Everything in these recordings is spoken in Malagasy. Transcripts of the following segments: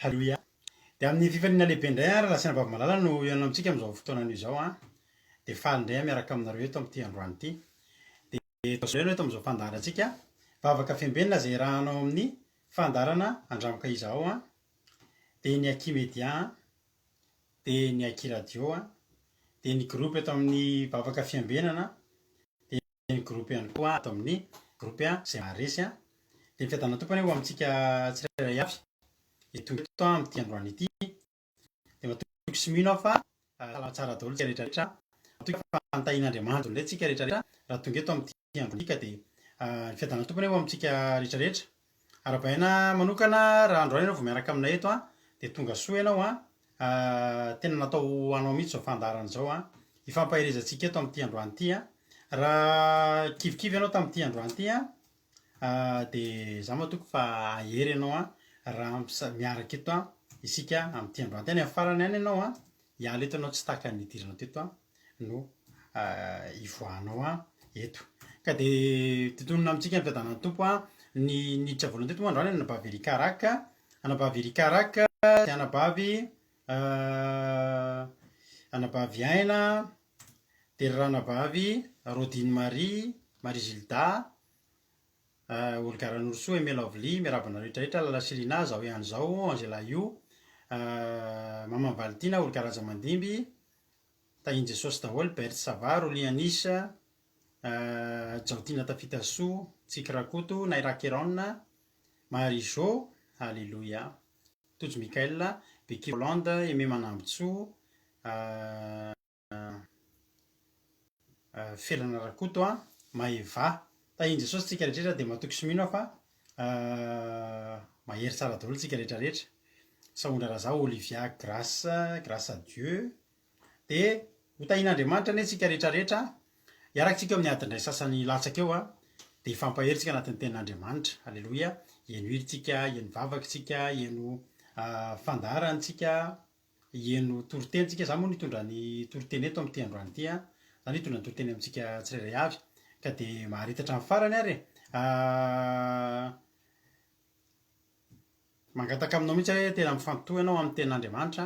Haleloia. Dia amin'ny fifaliana lehibe indray ary lahy sy anabavy malala no hihaona amintsika amin'izao fotoana anio izao an. Dia faly indray aho miaraka aminareo eto amin'ity androany ity. Dia tazonina eto amin'izao fandaharantsika vavaka fiambenana izay iarahanao amin'ny fandaharana Andramoka Iza ao an. Dia ny Aky Media an. Dia ny Aky Radio an. Dia ny groupe eto amin'ny vavaka fiambenana. Dia ny groupe ihany koa ato amin'ny groupe izay maharesy an. Dia ny fiadanan'ny Tompo anie ho amintsika tsirairay avy izay tonga eto amin'ity androany ity. Dia matoky sy mino aho fa salama tsara daholo isika rehetra rehetra. Matoky aho fa notahian'Andriamanitra indray isika rehetra rehetra raha tonga eto amin'ity androany ity ka dia ny fiadanan'ny Tompo anie ho amintsika rehetra rehetra. Arahabaina manokana raha androany ianao vao miaraka aminay eto an, dia tonga soa ianao an. Tena natao ho anao mihitsy izao fandaharana izao an. Hifampaherezantsika eto amin'ity androany ity an. Raha kivikivy ianao tamin'ity androany ity an, dia izaho matoky fa hahery ianao an, raha miaraka eto an isika amin'ity androany ity. Any amin'ny farany any ianao an, hiala eto ianao tsy tahaka ny nidiranao teto an no hivoahanao an eto. Ka dia tontonina amintsika ny fiadanan'ny Tompo an. Ny niditra voalohany teto moa androany anabavy Erika Rak, anabavy Erika Rak sy anabavy anabavy Aina, dia ry ranabavy Rodine Marie, Marie Gilda, Olga Ranorosoa, Aimé Lovely, miarahaba anareo rehetra rehetra, Lala sy Lina, zaho ihany izao, Angela Io, Maman Valitiana, Olga Rajamandimby, Tahin'i Jesosy daholo, Berthe Sava, Rolly Anis, Jaotiana Tafitasoa, Tsiky Rakoto, Naira Keron, Marie Jo, Alléluia, Tojo Michael, Becky Rolande, Aimé Manambintsoa, Felana Rakoto a, Maeva. Tahin'i Jesosy tsika rehetra dia matoky sy mino aho fa mahery tsara daholo tsika rehetra rehetra. Sahondra Razaho, Olivia, Grace, grâce à Dieu. Dia ho tahin'Andriamanitra anie tsika rehetra rehetra. Hiaraka tsika eo amin'ny adiny iray sasany latsaka eo a, dia hifampahery tsika anatin'ny tenin'Andriamanitra. Aleloia. Heno hira tsika, heno vavaka tsika, heno fandaharana tsika. Hihaino toriteny tsika, za moa no hitondra ny toriteny eto amin'ity androany ity an, za no hitondra ny toriteny amintsika tsirairay avy, ka dia maharita hatramin'ny farany ary e! Mangataka aminao mihitsy aho hoe tena mifantoha ianao amin'ny tenin'Andriamanitra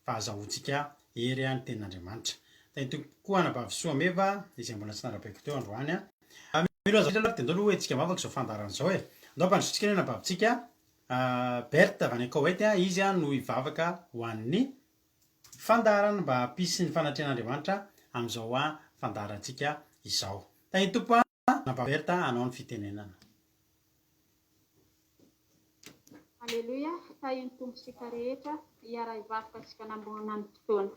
fa azahoantsika hery ny tenin'Andriamanitra. Tahin'ny Tompo koa anabavy Soa Meva izay mbola tsy narabaiko teo androany an. Mino aza aloha dia ndao aloha hoentintsika am-bavaka izao fandaharana izao e! Ndao ampandrosoantsika ny anabavintsika Berthe avy any Koweït, izy no hivavaka ho an'ny fandaharana mba hampisy ny fanatrehan'Andriamanitra amin'izao fandaharantsika izao. Tahin'ny Tompo anabavy Berthe hanao ny fitenenana. Aleloia, tahin'ny Tompo isika rehetra, hiara-hivavaka isika hanamborona ny fotoana.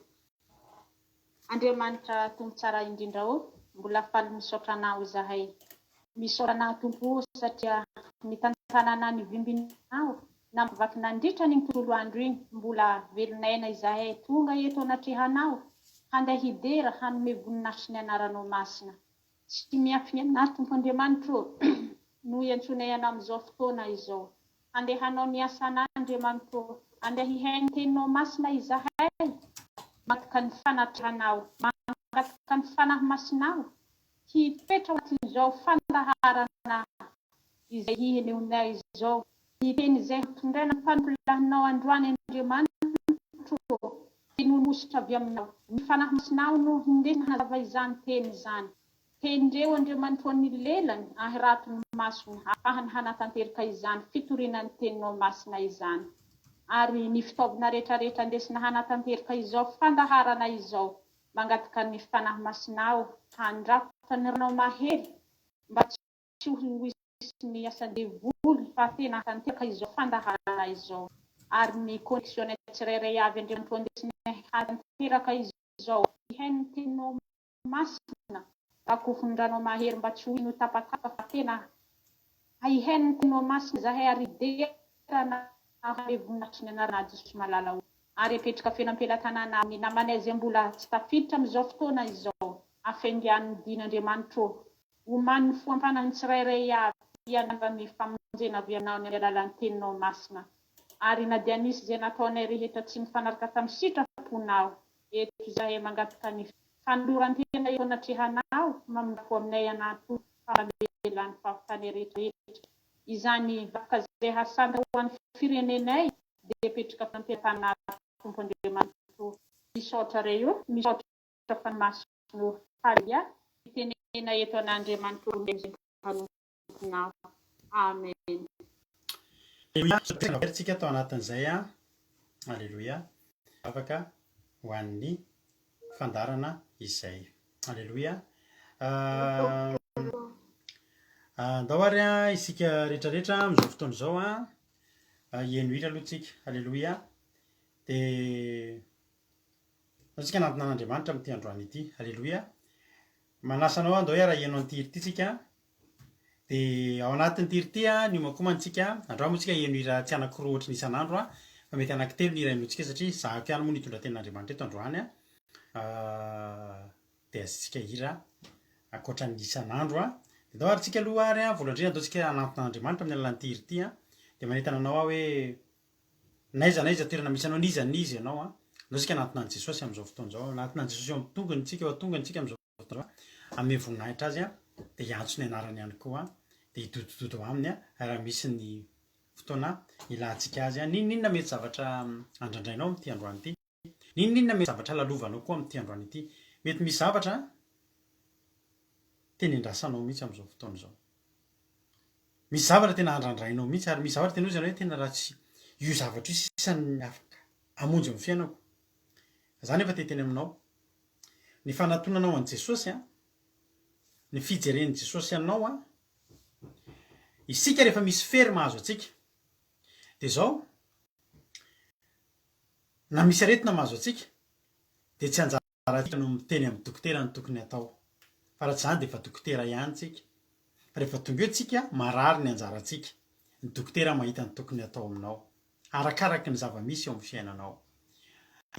Andriamanitra Tompo tsara indrindra ô, mbola faly misaotra Anao izahay. Misaotra Anao Tompo ô satria nitantana anah nivimbinao namakivaky nandritra an'iny tontolo andro iny, mbola velon'aina izahay tonga eto anatrehanao handeha hidera hanome voninahitry ny anaranao masina. Tsy miafina aminah Tompo Andriamanitra ô no iantsoanay Anao amin'izao fotoana izao. Handeha hanao ny asanah Andriamanitra ô. Andeha hihaino ny teninao masina izahay. Mangataka ny fanatrehanao, mangataka ny Fanahy Masinao hitoetra ao anatin'izao fandaharana izay hihainoanay izao. Ny teny izay hampitondraina ny mpanompolahinao androany Andriamanitro ô, dia no nositra avy aminao. Ny Fanahy Masinao no hindesina hanazava izany teny izany. Tendreo Andriamanitro ny lelany ahirato ny masony hahafahany hanatanterka izany fitoriana ny teninao masina izany. Ary ny fitaovana rehetrarehetra andesina hanatanterka izao fandaharana izao, mangataka ny Fanahy Masinao handrakotra ny ranao mahery mba tsy ho hisy ny asan-devoly fa tena hatanteraka izao fandaharana izao. Ary ny connexion tsirairay avy Andriamanitro andesina hatanteraka izao hihaino ny teninao masina, rakofin-dranao mahery mba tsy ho ino tapatapa fa tena hihaino ny teninao masina izahay ary hidera anao hanome voninahitry ny anaranao Jesosy malala o. Ary apetraka feno am-pelatanana ny namanay izay mbola tsy tafiditra amin'izao fotoana izao. Afengiano ny dina Andriamanitro ô. Omano ny fo am-panahin'ny tsirairay avy hianara ny famonjena avy aminao amin'ny alalan'ny teninao masina. Ary na dia nisy izay nataonay rehetra tsy nifanaraka tamin'ny sitraponao, eto izahay mangataka ny fanoloran-tena eto anatrehanao, mamindrafo aminay anaty famela ny fahotanay rehetra rehetra. Izany vavaka izay hasandratra ho an'ny firenenay dia apetraka am-pelatananao Tompo Andriamanitro. Misaotra re o, misaotra fa ny masonao faly Mitenena eto an'Andriamanitra Olon'ny mpanomponao. Amen. Aleloia, Averintsika tao anatin'izay an. Aleloia. Vavaka ho an'ny fandaharana izay. Aleloia. Andao ary an, isika rehetrarehetra amin'izao fotoana izao an, hihaino hira aloha tsika. Aleloia. Dia Andao tsika hanantona an'Andriamanitra amin'ity androany ity. Aleloia. Manasa anao andao hiara-hihaino an'ity hira ity tsika. Dia ao anatin'ity hira ity ny omankomana tsika. Androany moa tsika hihaino hira tsy anankiroa ohatry ny isan'andro fa mety anankitelo ny hira henointsika satria zahako ihany moa ny hitondra tenin'Andriamanitra eto androany. Dia asiantsika hira ankoatran'ny isan'andro. Dia andao ary tsika aloha ary voalohany indrindra andao tsika hanantona an'Andriamanitra amin'ny alalan'ity hira ity. Dia manentana anao aho hoe N'aiza n'aiza toerana misy anao, n'iza n'iza ianao an, andao isika hanantona an'i Jesosy amin'izao fotoana izao, hanantona an'i Jesosy eo an-tongony isika, eo an-tongony isika amin'izao fotoana izao, hanome voninahitra Azy an, dia hiantso ny anarany ihany koa an, dia hidodododo aminy an, raha misy ny fotoana ilantsika Azy an. N'inon'inona mety zavatra andrandrainao amin'ity androany ity, n'inon'inona mety zavatra lalovanao koa amin'ity androany ity, mety misy zavatra tena endrasanao mihitsy amin'izao fotoana izao. Misy zavatra tena andrandrainao mihitsy ary misy zavatra tena hozy ianao hoe tena raha tsy io zavatra io sisa ny afaka hamonjy ny fiainako. Za nefa te hiteny aminao, ny fanatonanao an'i Jesosy an, ny fijeren'i Jesosy anao an, isika rehefa misy fery mahazo antsika, dia izao, na misy aretina mahazo antsika, dia tsy anjara Raha no miteny amin'ny dokotera ny tokony hatao. Fa raha tsy izany dia efa dokotera ihany tsika. Fa rehefa tonga eo tsika, marary ny anjarantsika. Ny dokotera mahita ny tokony hatao aminao. Arakaraky ny zava-misy eo amin'ny fiainanao.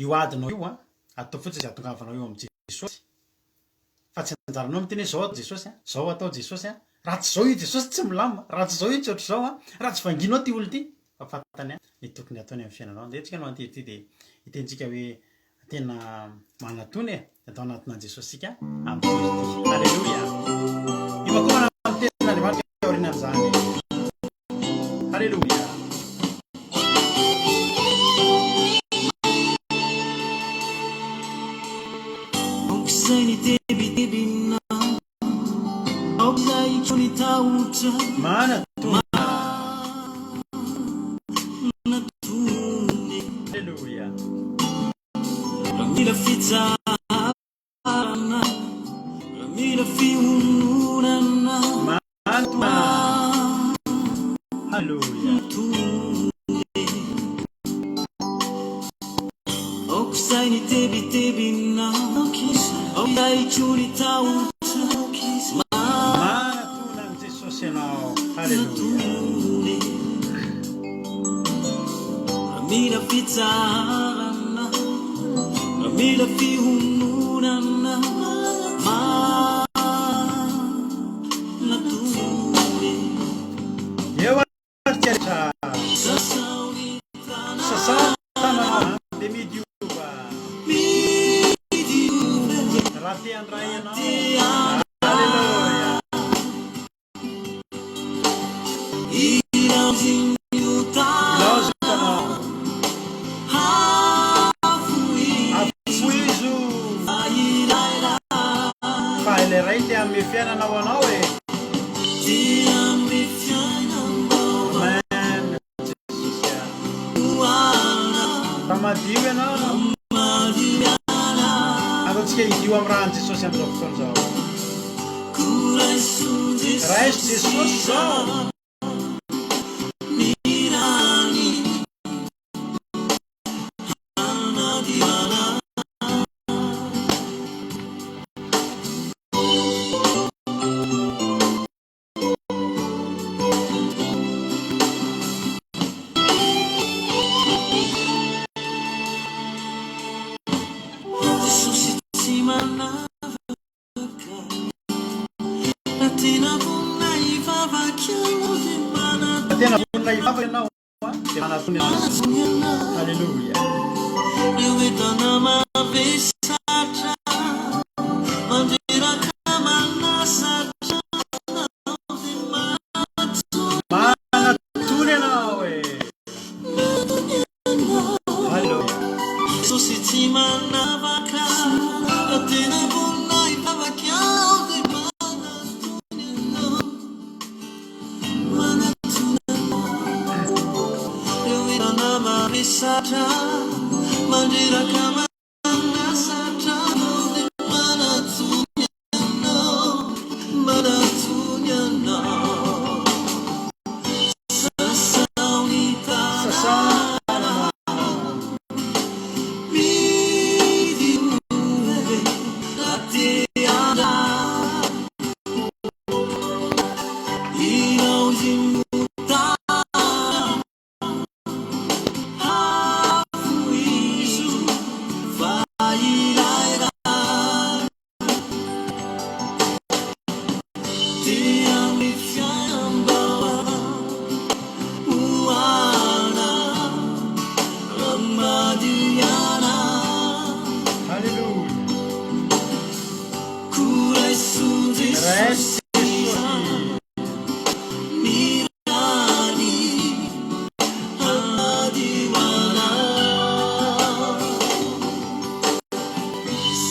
Io adinao io an, atao fotsiny izay hahatongavanao eo amin'i Jesosy. Fa tsy anjaranao miteny hoe zao atao Jesosy an, zao atao Jesosy an, raha tsy zao io Jesosy tsy milamina, raha tsy zao io tsy ohatr'izao an, raha tsy vanginao ity olona ity. Fa fantany an, ny tokony hataony amin'ny fiainanao. Andeha tsika hanao an'ity ity dia hitentsika hoe Tena manatona e! Atao anatina an'i Jesosy isika amin'ity ity. Haleloia! Iomakomana amin'ny tenin'Andriamanitra aorianan'izany. Haleloia! Aoka izay ny tebitebinao, aoka izay koa ny tahotra. Manatona. Manatona. Haleloia! Raha mila fitsaharana, raha mila fiononana. Manatona. Haleloia! Manatona. Aoka izay ny tebitebinao, aoka izay koa ny tahotra. Manatona an'i Jesosy ianao. Haleloia. Raha mila fitsaharana, raha mila fiononana, manatona. Eo ary tsy aritra. Sasao ny Sasao ny tananao dia midiova. Raha te handray ianao. Haleloia. madio ianao. Ataontsika hidio amin'ny ràn'i Jesosy amin'izao fotoana izao. Raiso Jesosy izao. Tena vonona hivavaka ianao dia manatona azy. Haleloia. Manatona ianao e. Haleloia.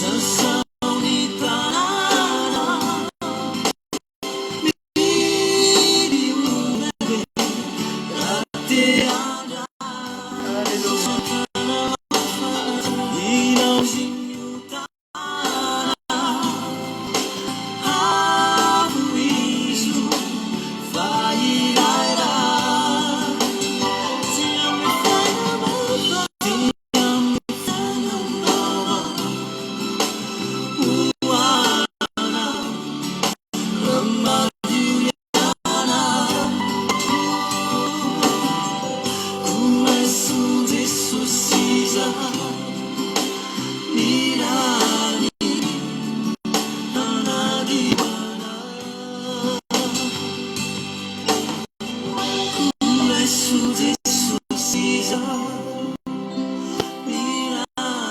Sasao ny tananao. Haleloia. Raiso Jesosy.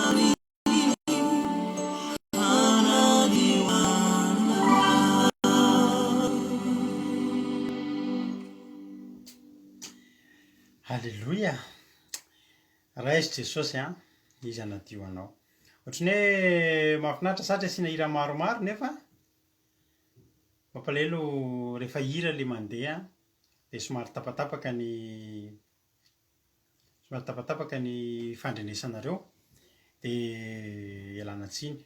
Haleloia. Haleloia! Raiso Jesosy an, Izy hanadio anao. Ohatran'ny hoe mahafinaritra satria asiana hira maromaro nefa mampalahelo rehefa hira le mandeha dia somary tapatapaka ny Somary tapatapaka ny fandrenesanareo dia ialana tsiny.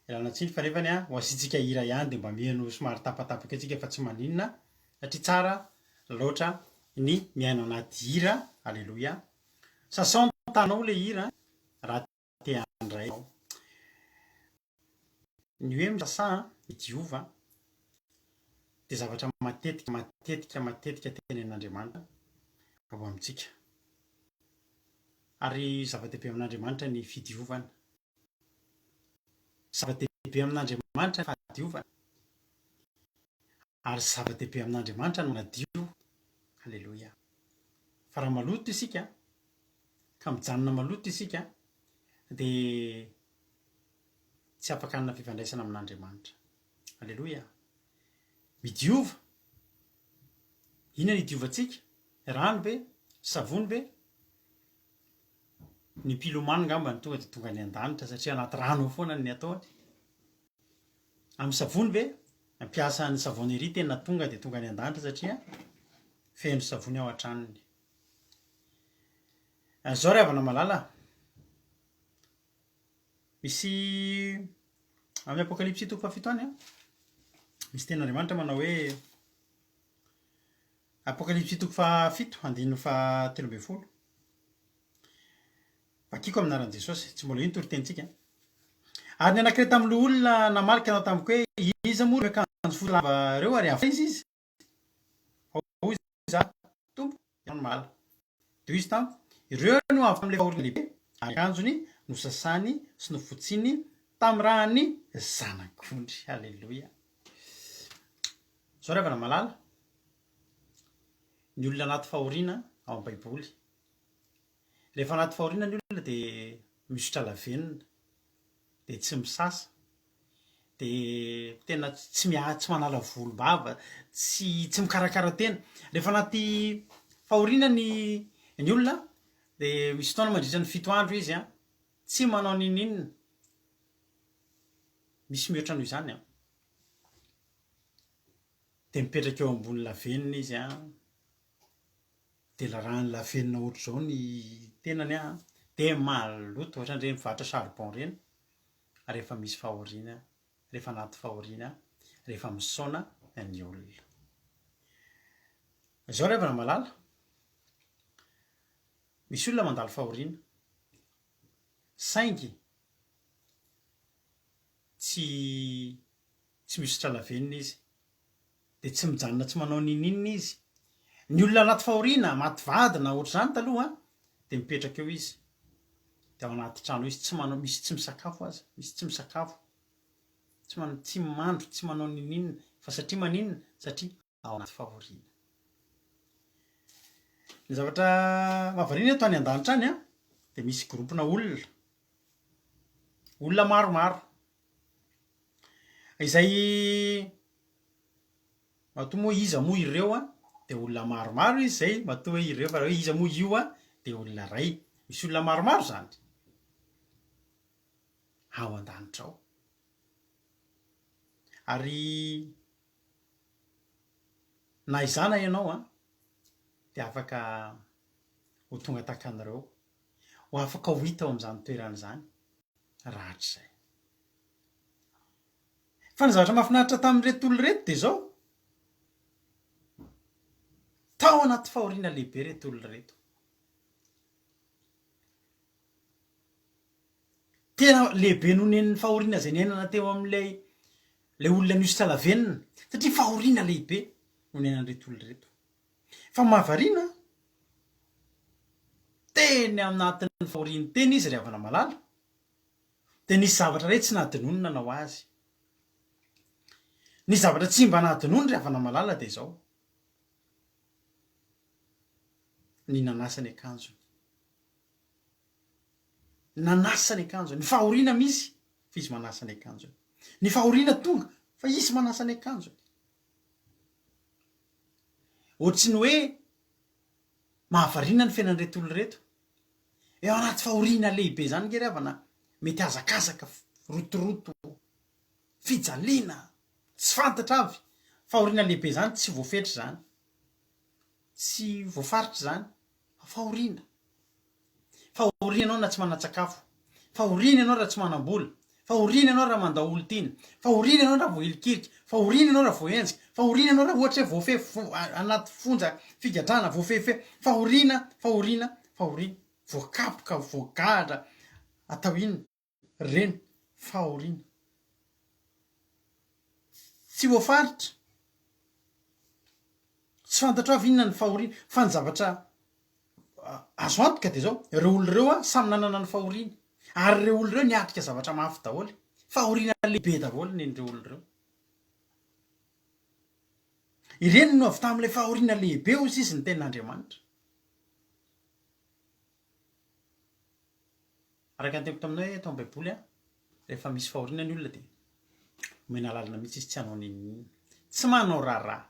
Ialana tsiny fa nefany an, ho asiantsika hira ihany dia mba mihaino somary tapatapaka eo tsika fa tsy maninona satria tsara loatra ny mihaino anaty hira, aleloia. Sasao ny tananao ilay hira raha te handray ianao. Ny hoe misasa, midiova, dia zavatra matetika, matetika, matetika tenenin'Andriamanitra ao amintsika. Ary zava-dehibe amin'Andriamanitra ny fidiovana. Zava-dehibe amin'Andriamanitra ny fahadiovana. Ary zava-dehibe amin'Andriamanitra ny manadio. Aleloia. Fa raha maloto isika, ka mijanona maloto isika, dia tsy afaka hanana fifandraisana amin'Andriamanitra. Aleloia! Midiova! Inona no idiovantsika? Rano ve? Savony ve? Ny mpilomano angamba no tonga dia tonga any an-danitra satria anaty rano ao foana ny ataony. Amin'ny savony ve? Mampiasa ny savonnerie tena tonga dia tonga any an-danitra satria feno savony ao an-tranony. Izao ry havana malala. Misy amin'ny Apokalypsy toko fahafito any an, misy tenin'Andriamanitra manao hoe Apokalypsy toko fahafito andininy fahatelo ambin'ny folo. Vakiko amin'ny anaran'i Jesosy, tsy mbola io ny toritenintsika. Ary ny anankiray tamin'ny loholona namaly ka nanao tamiko hoe, Iza moa ireo miakanjo fotsy lava ireo ary avy aiza izy? Fa hoy izaho, Tompo, ianao no mahalala. Dia hoy izy tamiko, Ireo no avy tamin'ilay fahoriana lehibe, ary ny akanjony nosasany sy nofotsiany tamin'ny ran'ny Zanak'ondry. Haleloia! Izao ry havana malala, ny olona anaty fahoriana ao amin'ny Baiboly, rehefa anaty fahoriana ny olona dia misotra lavenona, dia tsy misasa, dia tena tsy miha- tsy manala volom-bava, tsy tsy mikarakara tena. Rehefa anaty fahoriana ny ny olona dia misy fotoana mandritra ny fito andro izy an, tsy manao n'inon'inona, misy mihoatra noho izany an, dia mipetraka eo ambony lavenona izy an, dia rarahany lavenona ohatr'izao ny tenany an, dia maloto ohatran'ireny mpivarotra charbon ireny. rehefa misy fahoriana, rehefa anaty fahoriana, rehefa misaona ny olona. Izao ry havana malala, misy olona mandalo fahoriana, saingy tsy tsy mihosotra lavenona izy, dia tsy mijanona tsy manao n'inon'inona izy. Ny olona anaty fahoriana, maty vady na ohatr'izany taloha dia mipetraka eo izy, dia ao anaty trano izy, tsy manao, misy tsy misakafo aza, misy tsy misakafo, tsy man- tsy mandro, tsy manao n'inon'inona, fa satria maninona? Satria ao anaty fahoriana. Ny zavatra mahavariana eto any an-danitra any an, dia misy groupe-na olona, olona maromaro, Izay matoa moa iza moa ireo an, dia olona maromaro izy izay, matoa hoe ireo fa raha hoe iza moa io an, dia olona iray. Misy olona maromaro izany ao an-danitra ao. Ary na izany na ianao an, dia afaka ho tonga tahaka an'ireo, ho afaka ho hita ao amin'izany toerana izany rahatrizay. Fa ny zavatra mahafinaritra tamin'ireto olona ireto dia izao, tao anaty fahoriana lehibe ireto olona ireto. Tena lehibe noho ny fahoriana izay niainana teo amin'ilay ilay olona nihosotra lavenona, satria fahoriana lehibe no niainan'ireto olona ireto. Fa mahavariana, teny anatin'ny fahoriany teny izy ry havana malala, Dia nisy zavatra iray tsy nahadinoiny nanao azy. Ny zavatra tsy mba nahadinoiny ry havana malala dia izao, ny nanasa ny akanjony. Nanasa ny akanjony. Ny fahoriana misy fa izy manasa ny akanjony. Ny fahoriana tonga fa izy manasa ny akanjony. Ohatry ny hoe mahavariana ny fiainan'ireto olona ireto. Eo anaty fahoriana lehibe izany nge ry havana mety hazakazaka, rotoroto, fijaliana, tsy fantatra avy, fahoriana lehibe izany tsy voafetra izany, tsy voafaritra izany fa fahoriana. Fahoriana ianao na tsy manan-tsakafo, fahoriana ianao raha tsy manam-bola, fahoriana ianao raha mandao olon-tiana, fahoriana ianao raha voahilikilika, fahoriana ianao raha voahenjika, fahoriana ianao raha ohatra hoe voafefy anaty fonja figadrana, voafefifefy, fahoriana, fahoriana, fahoriana, voakapoka, voagadra, atao inona? Reny, fahoriana. Tsy voafaritra, tsy fantatrao avy inona ny fahoriana, fa ny zavatra azo antoka dia izao, ireo olona ireo samy nanana ny fahoriany, ary ireo olona ireo niatrika zavatra mafy daholo, fahoriana lehibe daholo nen'ireo olona ireo. Ireny no avy tamin'ilay fahoriana lehibe hoy sisa ny tenin'Andriamanitra. Araka ny teniko taminao hoe tao amin'ny baiboly an, rehefa misy fahoriana ny olona dia omena alalana mihitsy izy tsy hanao n'inon'inona, tsy manao raharaha,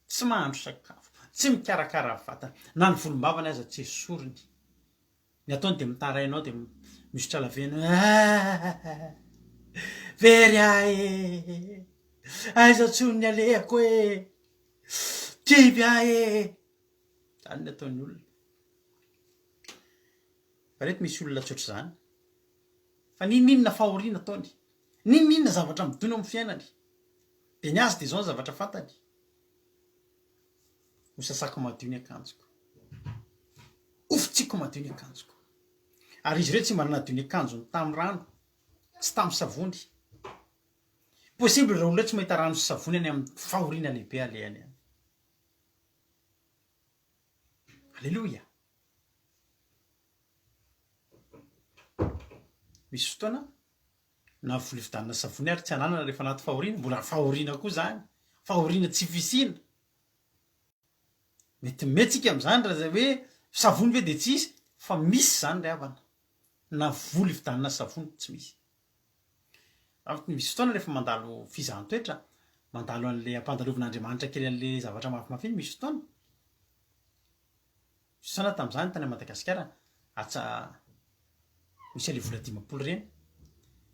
tsy mahandro sakafo, tsy mikarakara vatana, na ny volombavany aza tsy esoriny. Ny ataony dia mitaraina ao dia misotra lavenona hoe very ahy e, aiza intsony ny alehako e, kivy ahy e. Izany ny ataon'ny olona. Fa reto misy olona tsy ohatr'izany. Fa n'inon'inona fahoriana ataony, n'inon'inona zavatra midona eo amin'ny fiainany, dia ny azy dia izao ny zavatra fantany, Hosasako madio ny akanjoko. Hofotsiako madio ny akanjoko. Ary izy ireo tsy mba nanadio ny akanjony tamin'ny rano, tsy tamin'ny savony. Possible ireo olona ireo tsy mahita rano sy savony any amin'ny fahoriana lehibe alehany any. Aleloia! Misy fotoana na vola hividianana savony ary tsy ananana rehefa anaty fahoriana, mbola fahoriana koa izany, fahoriana tsy fisiana. Mety mety tsika amin'izany raha izay hoe savony ve dia tsy hisy, fa misy izany ry havana, na vola hividianana savony tsy misy. Misy fotoana rehefa mandalo fizahan-toetra, mandalo an'ilay ampandalovan'Andriamanitra kely an'ilay zavatra mafimafy iny, misy fotoana. Misy fotoana tamin'izany tany Madagasikara, atsa misy an'ilay vola 50 ireny,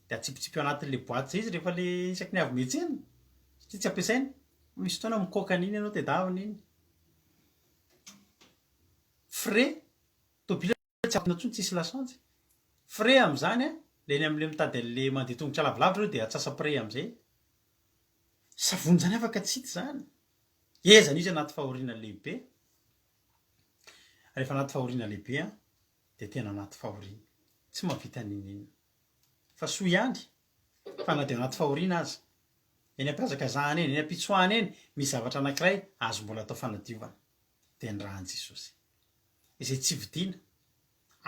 dia atsipitsipy ao anatin'ilay boaty izay izy rehefa ilay isaky ny avy miantsena, satria tsy ampiasaina. Misy fotoana mikaoka an'iny ianao tedavina iny. Frais, tôbila tsy ampina intsony tsisy lasantsy. Frais amin'izany an, le eny amin'le mitady an'le mandeha tongotra lavilavitra ireo dia atsasa-prix amin'izay. Savony izany afaka tsy hita izany. Ezana izy anaty fahoriana lehibe. Rehefa anaty fahoriana lehibe an, dia tena anaty fahoriana. Tsy mahavita n'inon'inona. Fa soa ihany fa na dia anaty fahoriana aza, eny am-pihazakazahana eny, eny am-pitsoahana eny, misy zavatra anankiray azo mbola atao fanadiovana, dia ny ràn'i Jesosy. Izay tsy vidiana,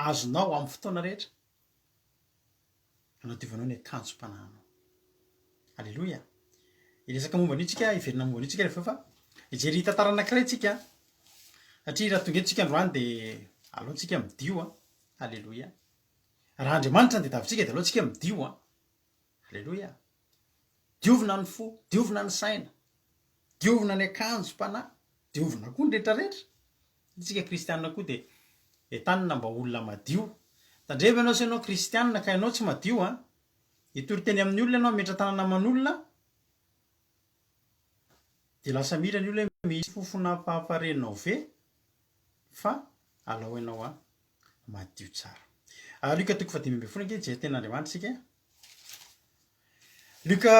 azonao amin'ny fotoana rehetra, anadiovanao ny akanjom-panahinao. Aleloia! Hiresaka momba an'io tsika, hiverina momba an'io tsika rehefa avy eo fa hijery tantara anankiray tsika, satria raha tonga eto tsika androany dia aleo tsika midio an! Aleloia! Raha Andriamanitra no tadiavintsika dia aleo tsika midio an! Aleloia! Diovina ny fo, diovina ny saina, diovina ny akanjom-panahy, diovina koa ny rehetrarehetra. Isika kristiana koa dia entanina mba ho olona madio. Tandremo ianao sao ianao kristiana ka ianao tsy madio an! Hitory teny amin'ny olona ianao, hametra-tanana aman'olona, dia lasa mihira ny olona hoe misy fofona hafahafa renao ve fa alao ianao an! madio tsara. Ah, Luka toko fahadimy ambin'ny folo ange hijery tenin'Andriamanitra isika. Luka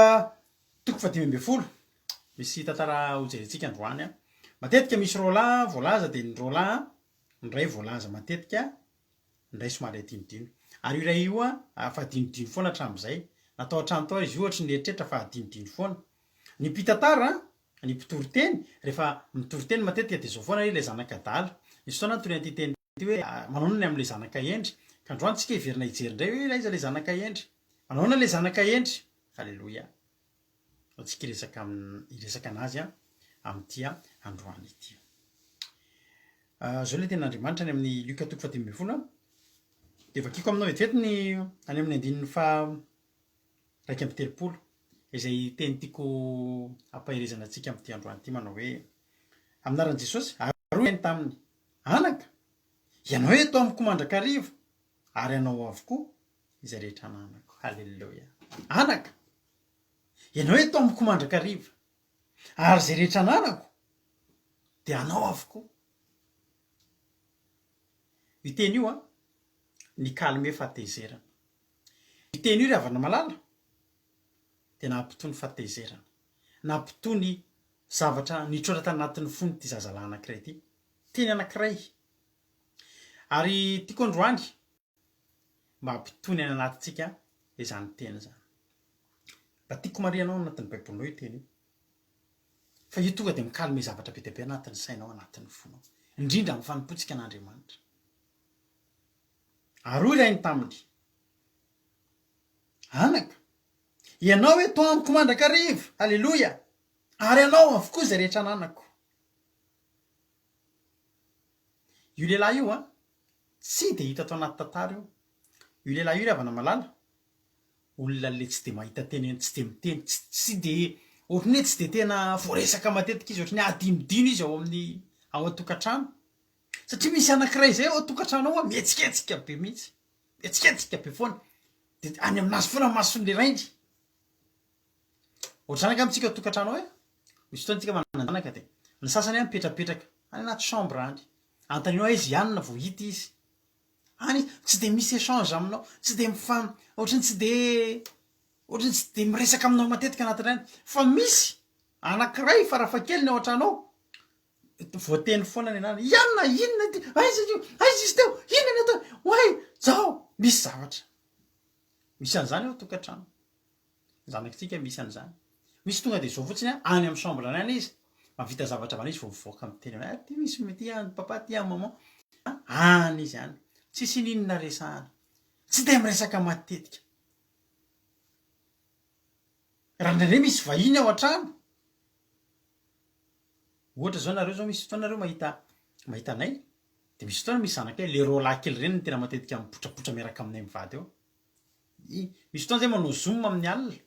toko fahadimy ambin'ny folo, misy tantara hojerentsika androany. Matetika misy roalahy voalaza dia ny roalahy, ny iray voalaza matetika, ny iray somary adinodino. Ary io iray io fa adinodino foana hatramin'izay. Natao hatrany tao izy io ohatry ny eritreritra fa adinodino foana. Ny mpitantara Ny mpitory teny, rehefa mitory teny matetika dia izao foana hoe ilay zanaka adala. Nisy fotoana nitoriana ity teny ity hoe manao inona ny amin'ilay zanaka hendry? Ka androany tsika hiverina hijery indray hoe aiza ilay zanaka hendry? Manao ahoana ilay zanaka hendry? Aleloia. Ao tsika hiresaka aminy, hiresaka anazy amin'ity androany ity. Izao ilay tenin'Andriamanitra any amin'ny Lioka toko fahadimy ambin'ny folo. Dia vakiko aminao vetivety ny any amin'ny andininy faha 31, izay teny tiako hampaherezana antsika amin'ity androany ity manao hoe, Amin'ny anaran'i Jesosy, ary hoy ny taminy, Anaka, ianao eto amiko mandrakariva, ary anao avokoa izay rehetra ananako. Haleloia! Anaka, ianao eto amiko mandrakariva, ary izay rehetra ananako dia anao avokoa. Io teny io an, ni-calmer fahatezerana. Io teny io ry havana malala dia nampitony fahatezerana, nampitony zavatra nitroatra tanatin'ny fony ity zazalahy anankiray ity. Teny anankiray. Ary tiako androany mba hampitony any anatintsika izany teny izany. Mba tiako marihanao ao anatin'ny baibolinao io teny io. Fa io tonga dia mi-calmer zavatra be dia be anatin'ny sainao, anatin'ny fonao. Indrindra amin'ny fanompoantsika an'Andriamanitra. Ary hoy rainy taminy, Anaka, ianao eto amiko mandrakariva, Aleloia, ary anao avokoa izay rehetra ananako. Io lehilahy io an, tsy dia hita ato anaty tantara io. Io lehilahy io ry havana malala, olona le tsy dia mahita teny, tsy dia miteny, tsy tsy dia ohatran'ny hoe tsy dia tena voaresaka matetika izy, ohatran'ny hoe adinodino izy ao amin'ny ao an-tokantrano. Satria misy anankiray izay ao an-tokantrano ao mihetsiketsika be mihitsy, mihetsiketsika be foana, dia any aminazy foana ny mason'ilay rainy. Ohatr'izany angamba tsika ao an-tokantrano ao e, misy fotoana tsika manan-janaka dia ny sasany any mipetrapetraka any anaty chambre any, anontanianao aiza i anona vao hita izy. Any izy tsy de misy échange aminao, tsy de mifam, ohatran'ny tsy de, ohatran'ny tsy de miresaka aminao matetika anatin'ireny, fa misy anankiray farafahakeliny ao an-trano ao, voateny foana ny anarany, i anona inona ity, aiza io, aiza izy teo, inona ny ataony, oay, zao, misy zavatra. Misy an'izany ao an-tokantrano. Zanakitsika misy an'izany. Misy tonga dia zao fotsiny an, any amin'ny chambre-ny any izy, mahavita zavatra avy any izy vao mivoaka miteny hoe ah ty misy ty an papa ty an maman, any izy any. Tsisy ininona resahana. Tsy dia miresaka matetika. Raha indraindray misy vahiny ao an-trano, ohatra zao nareo zao misy fotoana nareo mahita mahita anay, dia misy fotoana misy zanakay, le roalahy kely ireny no tena matetika mipotrapotra miaraka aminay mivady eo. Misy fotoana zay manao zoom amin'ny alina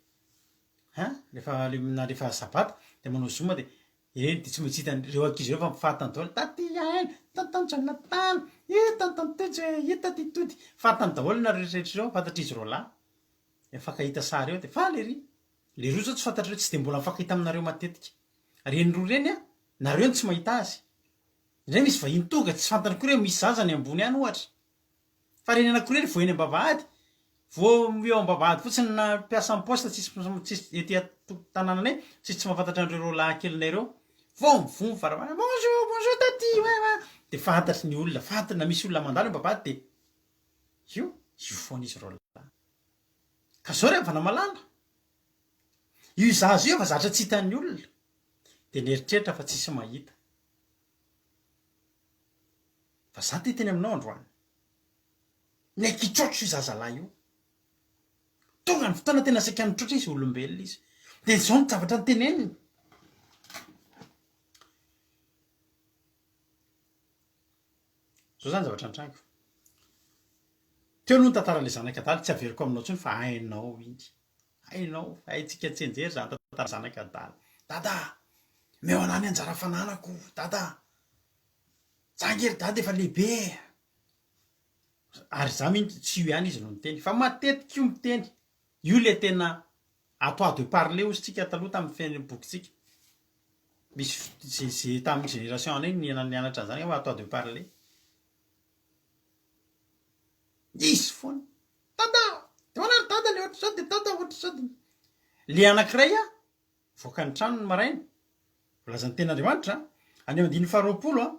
an, rehefa le na rehefa sabata de manao zoom de ireny de tsy maintsy hitany ireo ankizy ireo fa fantany daholo taty aina, tonton Jonathan, io tonton Tojo e, io taty Tody, fantany daholo nareo rehetra ireo, fantatr'izy roalahy, mifankahita sary eo de faly ery, le roa zao tsy fantatrareo tsy de mbola mifankahita aminareo matetika, reny roa reny an, nareo no tsy mahita azy, indray misy vahiny tonga tsy fantany koa hoe misy zaza any ambony any ohatra. Fa reny anankiroa reny vao eny am-bavahady, vao eo am-bavahady fotsiny na mpiasan'ny poste tsisy tsisy ety an-tanànanay tsisy tsy mahafantatra an'ireo roalahy kelinay ireo, vao mivoha ny varavarana, bonjour, bonjour taty, ouais ouais, dia fantatry ny olona, fantany na misy olona mandalo eo am-bavahady dia io, io foana izy roalahy. Ka zao ry havana malala, io zaza io efa zatra tsy hitan'ny olona, dia nieritreritra fa tsisy mahita. Fa za te hiteny aminao androany. Niaiky hitrotro io zazalahy io. Tonga ny fotoana tena saika nitrotra izy, olombelona izy. Dia izao ny zavatra noteneniny. Izao zany zavatra nitranga. Teo aloha ny tantaran'ilay zanak'adala, tsy averiko aminao intsony fa hainao iny. Hainao, haintsika tsianjery izany tantara zanak'adala. Dada, omeo anah ny anjara fananako, dada. Za ange ry dada efa lehibe e! Ary za mino tsy io ihany izy no niteny fa matetika io miteny, io le tena à toi de parler hozy tsika taloha tamin'ny fiainan'ny bokintsika, misy ze ze tamin'ny génération anay nianatra an'izany angamba à toi de parler, izy foana, dada! De ahoana ry dada le ohatr'izao de dada ohatr'izao de, le anankiray a Mivoaka ny trano ny maraina. Voalazan'ny Tenin'Andriamanitra, any amin'ny andininy faharoapolo a,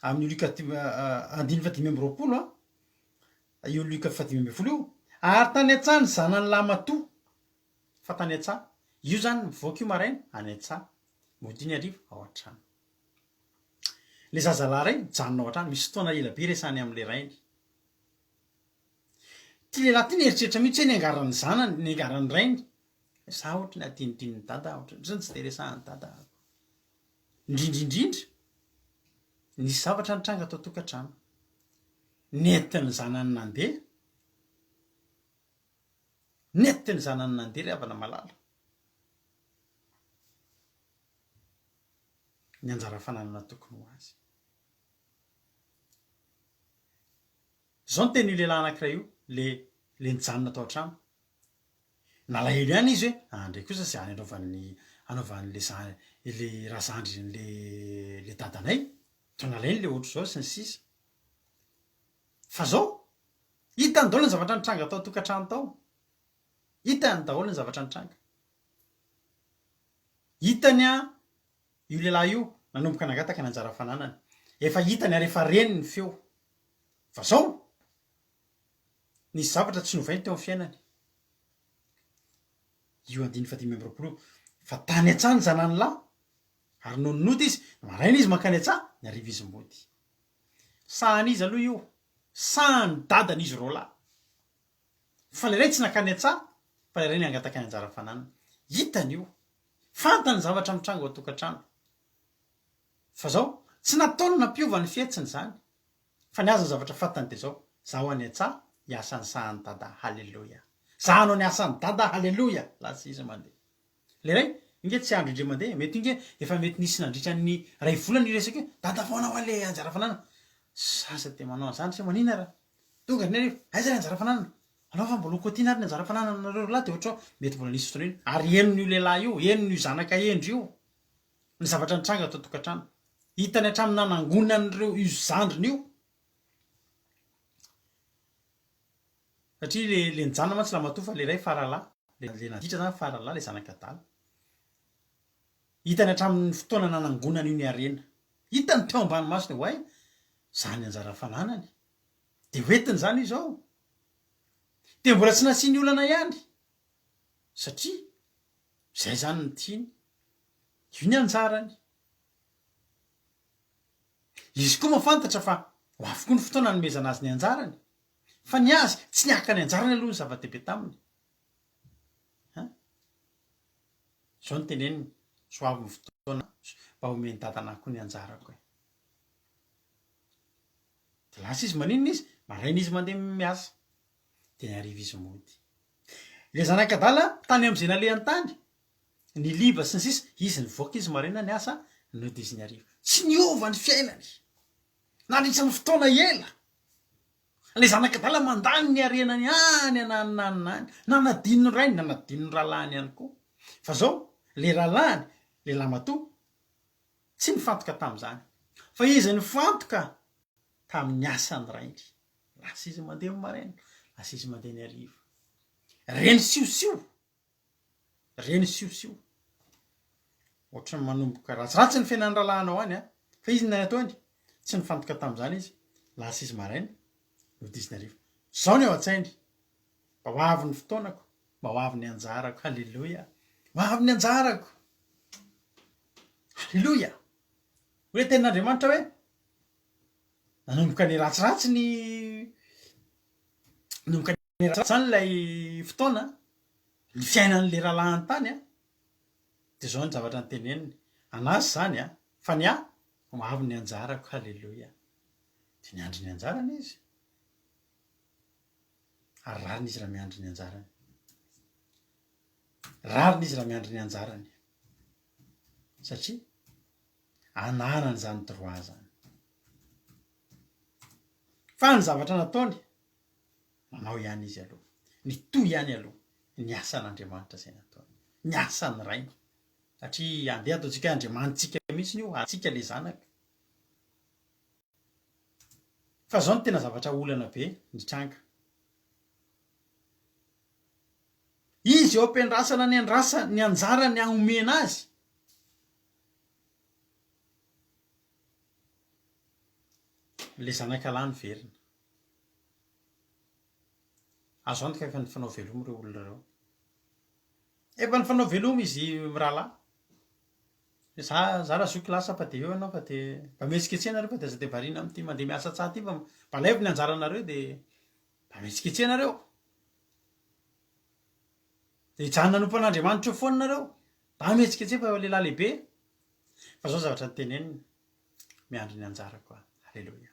amin'io Lioka andininy fahadimy amby roapolo a, io Lioka fahadimy ambin'ny folo io, ary tany an-tsaha ny zanany lahimatoa, fa tany an-tsaha, io izany mivoaka io maraina, any an-tsaha, mody ny hariva, ao an-trano. Ilay zazalahy iray mijanona ao an-trano, misy fotoana ela be iresahany amin'ilay rainy. Ity lehilahy ity nieritreritra mihitsy hoe niangaran'ny zanany, niangaran'ny rainy, Za ohatry ny adinodinin'i dada ohatry ny tsy de resahan'i dada ako. Indrindra indrindra nisy zavatra nitranga tao tokantrano. Nentin'ny zanany nandeha, nentin'ny zanany nandeha ry havana malala. Ny anjara fananana tokony ho azy. Zao ny tenin'io lehilahy anankiray io, le le nijanona tao an-trano. Nalahelo ihany izy hoe ah ndray kosa izany anaovan'ny anaovan'le za le razandrin'le le dadanay, toa nalainy le ohatr'izao sy ny sisa. Fa zao, hitany daholo ny zavatra nitranga tao an-tokantrano tao, hitany daholo ny zavatra nitranga. Hitany an io lehilahy io nanomboka nangataka ny anjara fananany, efa hitany ary efa reny ny feo. Fa zao, Nisy zavatra tsy novainy teo amin'ny fiainany. Io andininy fahadimy amby roapolo io. Fa tany an-tsaha ny zanany lahy, ary nony nody izy, ny maraina izy mankany an-tsaha, ny hariva izy mody. Sahan'iza aloha io? Sahan'ny dadan'izy roalahy. Fa ilay iray tsy nankany an-tsaha, fa ilay iray nangataka ny anjara fananany. Hitany io. Fantany ny zavatra mitranga ao an-tokantrano. Fa zao, tsy nataony nampiova ny fihetsiny izany. Fa ny azy ny zavatra fantany dia zao, zaho any an-tsaha hiasa ny sahan'i Dada haleloia. Za hanao ny asan'i Dada haleloia! Lasa izy mandeha. Le ray, io nge tsy andro indray mandeha, mety io nge efa mety nisy nandritra ny ray volana io resaka io, Dada foana hoa le anjara fananana. Zaza dia manao an'izany se manina ra. Tonga ny hariva, aiza le anjara fananana? Alao fa mbola ho kotiana ary ny anjara fanananareo roalahy dia ohatrao mety mbola nisy fotoana iny. Ary henon'io lehilahy io, henon'io zanaka hendry io ny zavatra nitranga tao an-tokantrano. Hitany hatramin'ny nanangonan'ireo io zandriny io. Satria le le nijanona mantsy lamatoa fa le ray faralahy, le le naditra zany faralahy le zanak'adala. Hitany hatramin'ny fotoana nanangonany io ny harena. Hitany teo ambany masony oay, zany anjara fananany. Dia hoentiny izany io izao. Dia mbola tsy nasiany olana ihany. Satria izay izany no tiany. Io ny anjarany. Izy koa mahafantatra fa ho avy koa ny fotoana hanomezana azy ny anjarany. Fa ny azy, tsy ny haka ny anjarany aloha no zava-dehibe taminy. An? Izao no teneniny, Sao avy ny fotoana mba homen'i dadanà koa ny anjarako e. Dia lasa izy, maninona izy? Maraina izy mandeha miasa, dia ny hariva izy mody. Ilay zanak'adala tany amin'izay nalehany tany, ny liva sy ny sisa, izy nivoaka izy maraina niasa, nody izy ny hariva. Tsy niova ny fiainany nandritra ny fotoana ela. Ilay zanak'adala mandany ny harenany any ananona any na any, nanadino ny rainy, nanadino ny rahalahiny ihany koa. Fa izao, ilay rahalahiny, ilay lahimatoa, tsy nifantoka tamin'izany. Fa izy nifantoka tamin'ny asan'ny rainy. Lasa izy mandeha ny maraina, lasa izy mandeha ny hariva. Reny siosio, reny siosio. Ohatran'ny manomboka ratsiratsy ny fiainan'ny rahalahinao any an. Fa izy ny nataony, tsy nifantoka tamin'izany izy. Lasa izy maraina, nody izy ny hariva. Izao ny ao an-tsainy, mba ho avy ny fotoanako, mba ho avy ny anjarako. Haleloia! Ho avy ny anjarako. Haleloia! Hoy ilay tenin'Andriamanitra hoe, Nanomboka niratsiratsy ny nanomboka niratsiratsy zany ilay fotoana, ny fiainan'ilay rahalahiny tany an, dia izao ny zavatra noteneniny, an'azy izany an, fa ny ahy ho avy ny anjarako, haleloia. Dia niandry ny anjarany izy, ary rariny izy raha miandry ny anjarany, rariny izy raha miandry ny anjarany, satria ananany izany droit izany. Fa ny zavatra nataony, nanao ihany izy aloha, nitohy ihany aloha ny asan'Andriamanitra izay nataony, ny asan'ny Rainy. Satria andeha ataontsika hoe Andriamanitsika mihitsy io, antsika ilay zanaka. Fa izao no tena zavatra olana be nitranga. Izy eo am-piandrasana ny andrasa ny anjarany homena azy. Ilay zanaka lahy niverina. Azo antoka efa nifanao veloma ireo olona ireo. Efa nifanao veloma izy mirahalahy. Za, za razoky lasa fa dia eo ianao fa dia mba mihetsiketseha nareo fa dia aza dia variana amin'ity mandeha miasa tsaha ity fa mba alaivo ny anjaranareo dia mba mihetsiketseha nareo. Dia hijanona hanompo an'Andriamanitra eo foana nareo. Mba mihetsiketseha fa efa lehilahy lehibe. Fa zao zavatra noteneniny, miandry ny anjarako aho. Aleloia.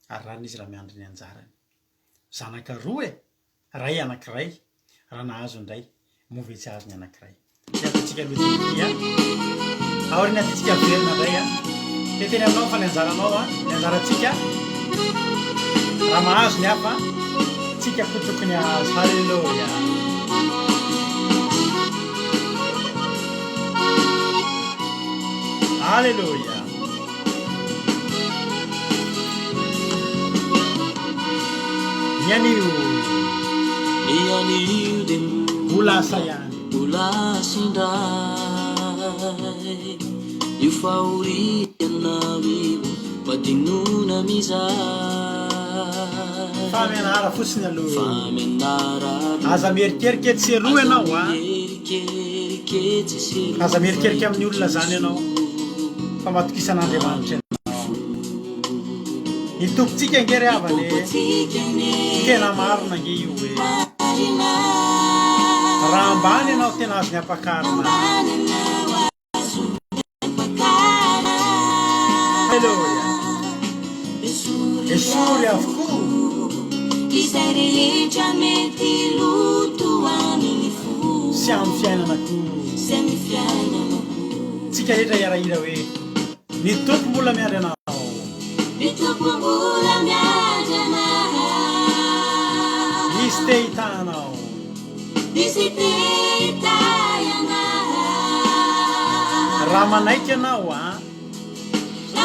Ary rariny izy raha miandry ny anjarany. Zanaka roa e! Ray anankiray, raha nahazo ny ray, moa ve tsy hahazo ny anankiray? Izay ataontsika aloha dia ity an! Aoriana aty tsika miverina indray an! Te hiteny aminao fa ny anjaranao an, ny anjarantsika, raha mahazo ny hafa, tsika koa tokony hahazo. Haleloia! Haleloia! Ny anio. Ny anio dia Ho lasa ihany. Ho lasa indray io fahorianao io Fadinoana mizahay. Fa mianara fotsiny aloha. Fa mianara aloha. Aza mierikerika etsy sy eroa ianao a. Aza mierikerika etsy sy eroa. Aza mierikerika amin'ny olona zany ianao fa matokisa an'Andriamanitra ianao. Ny Tompontsika ange ry havana e, tena marina ange io e. Raha ambany ianao tena azony ampakarina. Haleloia. Esory avokoa. Izay rehetra mety loto amin'ny fo. Sy amin'ny fiainana koa. Sy amin'ny fiainana koa. Tsika rehetra hiara-hira hoe, Ny Tompo mbola miandry anao. Ny Tompo mbola miandry anao. Izy te hitaha anao. Izy te hitahy anao. Raha manaiky ianao a.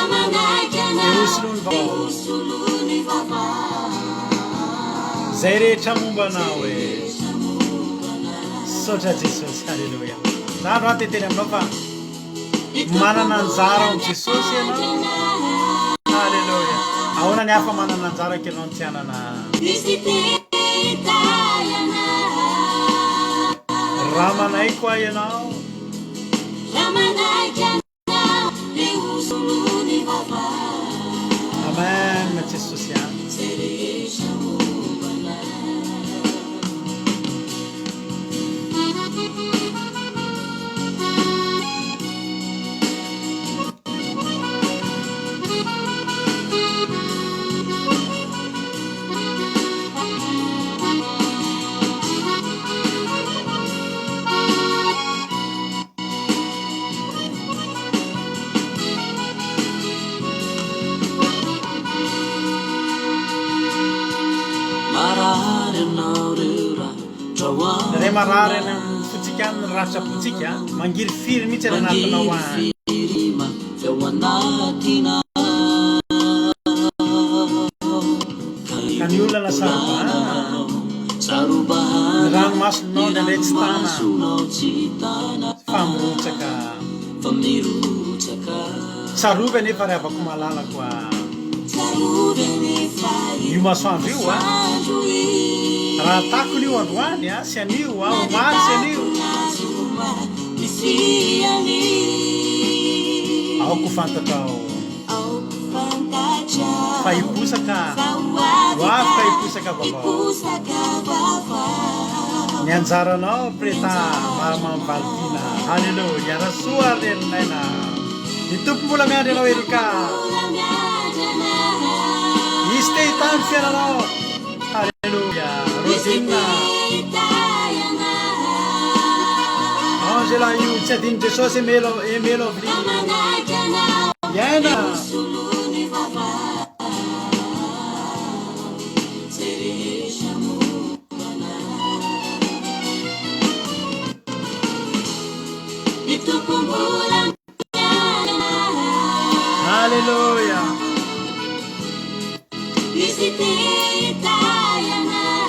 Raha manaiky Dia anao ho solon'ny dia ho vaovao. solon'ny vaovao. Izay rehetra momba anao Izay e. rehetra momba anao. Misaotra Jesosy. Haleloia. Za androany te hiteny aminao fa Ny Tompo manana anjara mbola ao amin'i Jesosy miandry ianao. anao. Haleloia. Ahoana ny hafa manana anjara ka ianao no tsy hanana? Izy te hitahy anao. Raha manaiky hoa ianao. Raha manaiky anao dia ho solon'ny vaovao. Amen Jesosy a. Izay rehetra momba anao. Marary anao reo ratra ao Indray marary any am-ponao. amin'ny fontsika any ny ratram-pontsika, mangirifiry mihitsy any anatinao any. Mangirifiry mafy ao anatinao. Ka Ka ny ny olana sarobahana, olananao ny sarobahana, ranomasonao ny indraindray tsy tana, ranomasonao tsy tana, fa mirotsaka. fa mirotsaka. Tsarovy anefa ry havako malalako a. Tsarovy anefa Io io masoandro io a. masoandro io. Raha takona io androany a, sy anio a, Na dia omaly sy anio. takona zoma misy anio. Aoka ho fantatrao. Aoka ho fantatrao. Fa hiposaka. Fa ho avy Ho avy ka ka hiposaka vaovao. hiposaka vaovao. Ny anjaranao Ny Preta Mahamamy Valentina. anjaranao. Haleloia. Rasoa Renin'aina. Ny Tompo mbola miandry Ny anao Tompo Erika. mbola miandry anao. Izy te hitahy ny fiainanao. Haleloia. Izy Rodine. te hitahy anao. Angela io tsy adin'i Jesosy Emelo Emelo Raha Avly. manaiky anao Iaina. dia ho solon'ny vaovao. Izay rehetra momba anao. Ny Tompo mbola miandry anao. Haleloia. Izy te hitahy anao.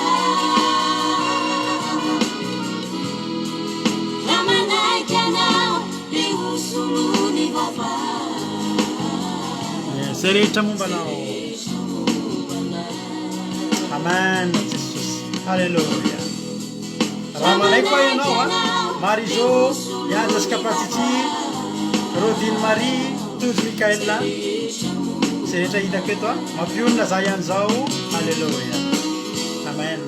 Raha manaiky anao dia ho solon'ny vaovao. Izay rehetra momba Izay anao. rehetra momba anao. Amen Jesosy. Haleloia. Raha Raha manaiky hoa manaiky ianao a. anao dia Marijo, ho Mihaja sy solon'ny Kapatiti, vaovao. Rodine Marie, Tojo Izay Michael. rehetra momba Izay rehetra hitako eto a. Mampionona za ihany zao. Haleloia. Amen.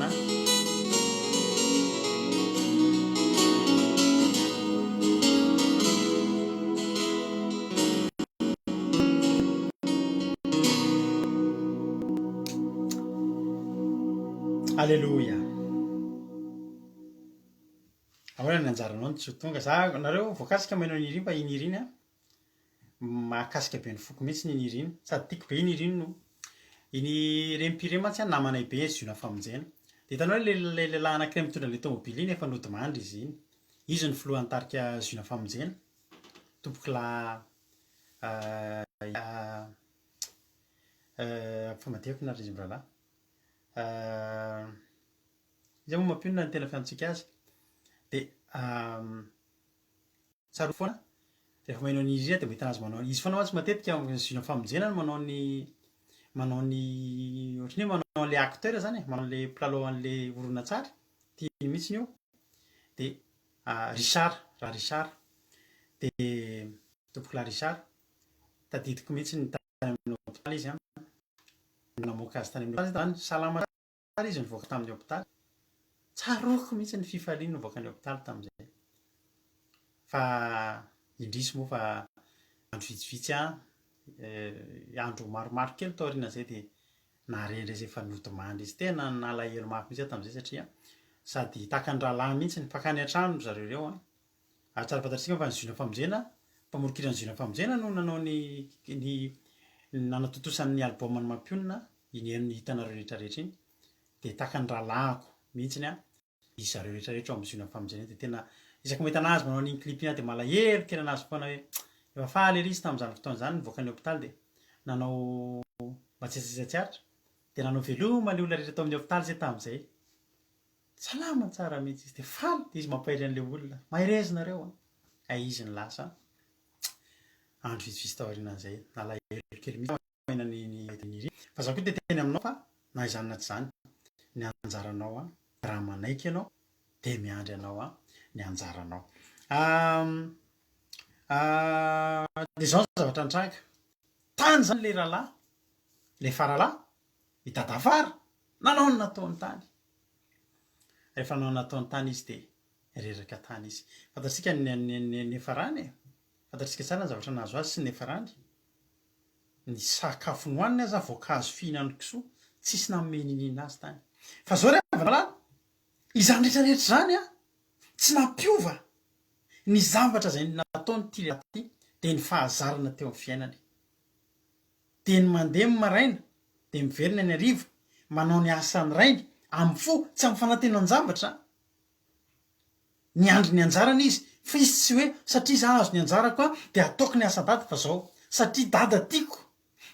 Aleloia. Ahoana ny anjaranao no tsy ho tonga? Za nareo voakasika maheno an'i Irina fa iny Irina mahakasika be ny foko mihitsy iny Irina. Sady tiako be iny Irina no. Iny Rempire mantsy an namanay be ziona famonjena. Dia hitanao le le lehilahy anankiray mitondra an'ilay tomobile iny efa nodimandry izy iny. Izy no filohan'ny tarika ziona famonjena. Tompokolahy Ampifamadihako na ry izy mirahalahy. Iza moa mampionona ny tena fiantsika azy? Dia tsarovy foana, rehefa maheno an'izy izy dia mahita anazy manao, izy foana mantsy matetika zona famonjena no manao ny manao ny ohatran'ny hoe manao an'ilay acteur zany e, manao an'ilay mpilalao an'ilay horonantsary, tiany mihitsy io. Dia Richard, Ra Richard, dia tompokolahy Richard, tadidiko mihitsy ny tany amin'ny hopitaly izy an, namoaka azy tany amin'ny hopitaly zany, salama tsara izy nivoaka tamin'ny hopitaly, tsaroako mihitsy ny fifaliany nivoaka ny hopitaly tamin'izay, fa indrisy moa fa andro vitsivitsy an, andro maromaro kely taorian'izay dia nahare indray izay fa nodimandry izy, tena nalahelo mafy mihitsy aho tamin'izay satria sady tahaka ny rahalahy mihitsy, mpankany an-trano ry zareo ireo an, Ary tsara fantatsika fa ny Ziona Famonjena, mpamoron-kiran'ny Ziona Famonjena no nanao ny ny nanatontosa ny album ny Mampionona, iny heno hitanareo rehetra rehetra iny, dia tahaka ny rahalahiko mihitsiny an, izy zareo rehetra rehetra ao amin'ny Ziona Famonjena iny dia tena isaky mahita anazy manao an'iny clip iny aho dia malahelo kely anazy foana hoe Efa faly ery izy tamin'izany fotoana izany nivoaka ny hopitaly dia nanao mba tsy sisa tsy aritra dia nanao veloma ny olona rehetra tao amin'ny hopitaly izay tamin'izay. Salama tsara mihitsy izy dia faly dia izy mampahery an'ilay olona. Mahereza nareo an! Hay izy no lasa andro vitsivitsy taorianan'izay. Nalahelo kely mihitsy aho naheno ny ny Fa za koa te hiteny aminao fa na izany na tsy izany ny anjaranao an, raha manaiky ianao dia miandry anao an ny anjaranao. Dia izao ny zavatra nitranga, tany izany ilay rahalahy, ilay faralahy, i Dadafara, nanao ny nataony tany. Rehefa nanao ny nataony tany izy dia reraka tany izy. Fantatsika ny ny niafarany e! Fantatsika tsara ny zavatra nahazo azy sy ny niafarany. Ny sakafo nohaniny aza voankazo fihinan'ny kisoa, tsisy nanome niniana azy tany. Fa zao ry havana malala, izany rehetra rehetra izany an, tsy nampiova ny zavatra izay nataon'ity lehilahy ity, dia ny fahazarana teo amin'ny fiainany. Dia ny mandeha ny maraina, dia miverina ny hariva, manao ny asan'ny rainy, amin'ny fo, tsy amin'ny fanantenan-javatra. Niandry ny anjarany izy, fa izy tsy hoe satria za azo ny anjarako an, dia ataoko ny asan-dada fa zao, satria dada tiako,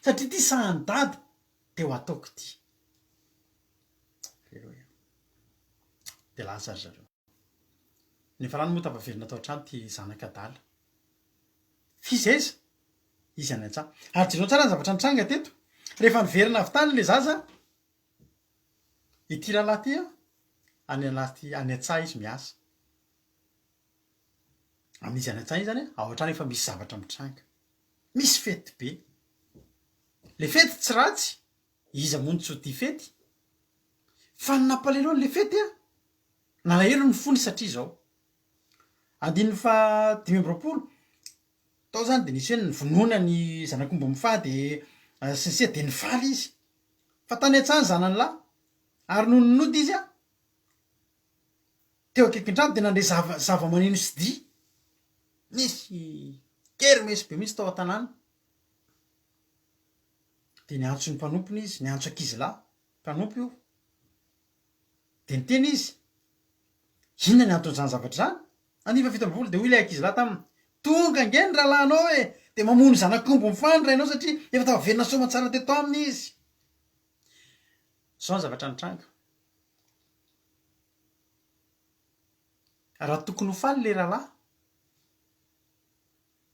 satria ity sahan'i dada, dia ho ataoko ity. Aleloia. Dia lasa ry zareo. Niafarany moa tafaverina tao an-trano ity zanaka adala. F'izy aiza? Izy any an-tsaha. Ary jereo tsara ny zavatra nitranga teto. Rehefa niverina avy tany ilay zaza, Ity rahalahy ity an, any anaty, any an-tsaha izy miasa. Amin'izy any an-tsaha iny zany an, ao an-trano efa misy zavatra mitranga. Misy fety be. Le fety tsy ratsy, iza moa no tsy ho tia fety? Fa ny nampalahelo an'le fety an, nalahelo ny fony satria izao. Andininy faha 25, tao zany de nisy hoe novonoina ny zanak'omby mifaha de sy ny sisa de nifaly izy. Fa tany an-tsaha ny zanany lahy, ary nony nody izy, teo akaikin-trano dia nandre zava, zava-maneno sy dihy. Nisy kermesy be mihitsy tao an-tanàna. Dia niantso ny mpanompony izy, niantso ankizilahy, mpanompo io. Dia niteny izy, Inona ny anton'izany zavatra izany? Andininy faha 27, Dia hoy ilay ankizilahy taminy, Tonga ange ny rahalahinao e! Dia mamono zanak'omby mifaha ny rainao satria efa tafaverina soamantsara teto aminy izy. Izao ny zavatra nitranga. Raha tokony ho faly ilay rahalahy,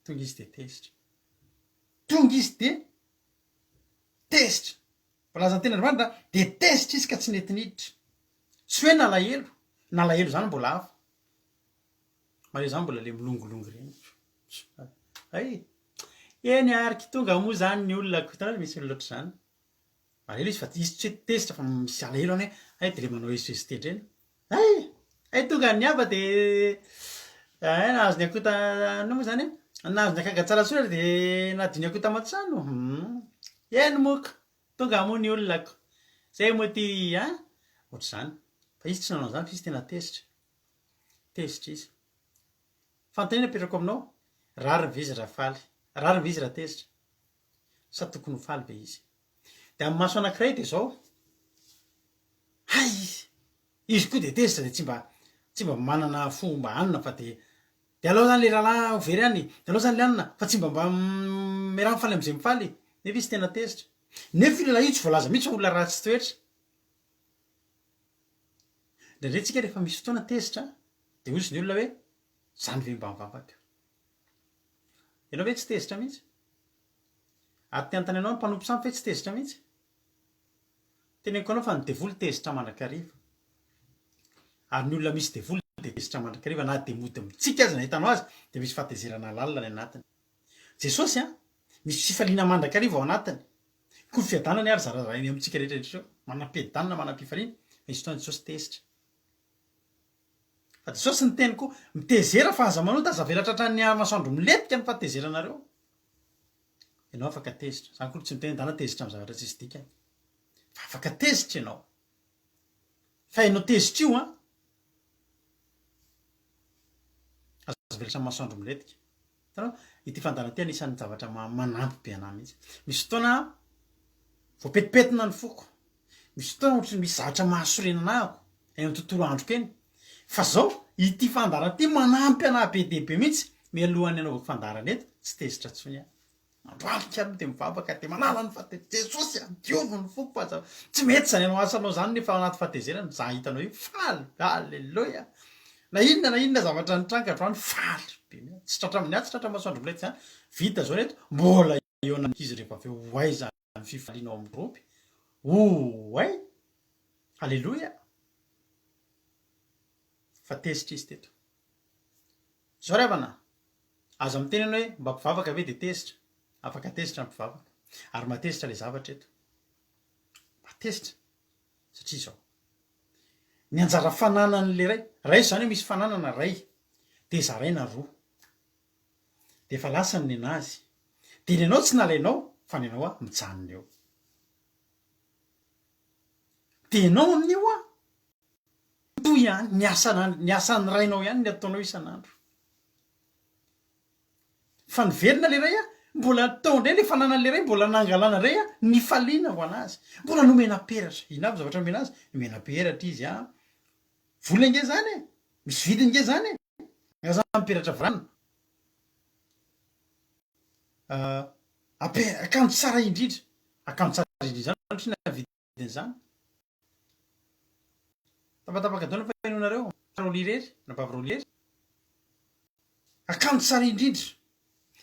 tonga izy dia tezitra. Tonga izy dia tezitra. Voalazan'ny tenin'Andriamanitra dia tezitra izy ka tsy nety niditra. Tsy hoe nalahelo, nalahelo izany mbola hafa. Malahelo izany mbola le milongilongy ireny. Hay! Eny ary ki tonga moa izany ny olona ko, hitanao misy olona ohatr'izany. Malahelo izy fa izy tsy hoe tezitra fa misy alahelo any hoe hay dia le manao esoeso tendry eny. Hay! Hay tonga ny hafa dia hay nahazo ny akoho ta inona moa izany e? Nahazo ny akanga tsara soratra dia nadio ny akoho taman-trano. Hum! Eny moa ko! Tonga moa ny olona ko! Zay moa ity an! Ohatr'izany. Fa izy tsy nanao an'izany fa izy tena tezitra. Tezitra izy. Fanontaniana apetrako aminao, rariny ve izy raha faly? Rariny ve izy raha tezitra? Sa tokony ho faly ve izy? Dia amin'ny maso anankiray dia izao, hay izy koa dia tezitra dia tsy mba tsy mba manana fomba hanina fa dia dia alao zany le rahalahy ho very any, dia alao zany le hanina fa tsy mba mba miaraha mifaly amin'izay mifaly, nefa izy tena tezitra. Nefa io lehilahy io tsy voalaza mihitsy fa olona ratsy toetra. Indraindray tsika rehefa misy fotoana tezitra dia hozy ny olona hoe zany ve mba mivavaka. Ianao ve tsy tezitra mihitsy? Ary te hanontany anao ny mpanompo sampy ve tsy tezitra mihitsy? Teneniko anao fa ny devoly tezitra mandrakariva. Ary ny olona misy devoly dia tezitra mandrakariva na dia mody mitsiky aza ny ahitanao azy dia misy fahatezerana lalina any anatiny. Jesosy an, misy fifaliana mandrakariva ao anatiny. Koa ny fiadanany ary zarazarainy amintsika rehetra rehetra ireo. Manam-piadanana, manam-pifaliana, fa misy fotoana Jesosy tezitra. Fa Jesosy niteny koa, mitezera fa aza manota, aza avela tratran'ny masoandro milentika ny fahatezeranareo. Ianao afaka tezitra. Zany akory tsy miteny hoe ndana tezitra amin'ny zavatra tsisy dikany. Fa afaka tezitra ianao. Fa ianao tezitra io an, aza avela tratran'ny masoandro milentika. Hitanao, ity fandaharana ity anisan'ny zavatra manampy be anah mihitsy. Misy fotoana voapetipetina ny foko. Misy fotoana ohatran'ny misy zavatra mahasorena anah ako eny amin'ny tontolo androko eny. Fa zao, ity fandaharana ity manampy anah be dia be mihitsy. Mialohan'ny hanaovako fandaharana eto, tsy tezitra intsony aho. Androany aloha dia mivavaka dia manala ny fahatezerana. Jesosy a, diovy ny foko fa aza tsy mety izany anao asanao izany nefa ao anaty fahatezerana. Za hitanao io faly, aleloia. Na inona na inona zavatra nitranga androany faly be mihitsy. Tsy tratra amin'ny atsy, tratra masoandro milety izany. Vita izao reto, mbola eo an'ankizy rehefa avy eo ho aiza ny fifaliana ao amin'ny groupe. Oay! Aleloia! Fa tezitra izy teto. Zao ry havana, aza miteny ianao hoe mba mpivavaka ve dia tezitra? Afaka tezitra ny mpivavaka. Ary mahatezitra ilay zavatra eto. Mahatezitra. Satria izao. Ny anjara fananan'ilay ray, raiso izany hoe misy fananana ray, dia zaraina roa. Dia efa lasa ny nenazy. Dia ny anao tsy nalainao, fa ny anao a, mijanona eo. Dia ianao amin'io a, Mitohy ihany ny asana ny asan'ny rainao ihany ny ataonao isan'andro. Fa niverina le ray a, mbola tao indray le fananan'le ray, mbola nangalana indray a, nifaliana ho an'azy. Mbola nomena peratra. Inona avy zavatra nomena azy? Nomena peratra izy a. Vola ange zany e! Misy vidiny nge zany e! Nga zany peratra vilany? Ape- akanjo tsara indrindra. Akanjo tsara indrindra zany ohatry inona vidin'izany? Tapatapaka daholo ny fahenoanareo. Rolly irery, anabavy Rolly irery. Akanjo tsara indrindra.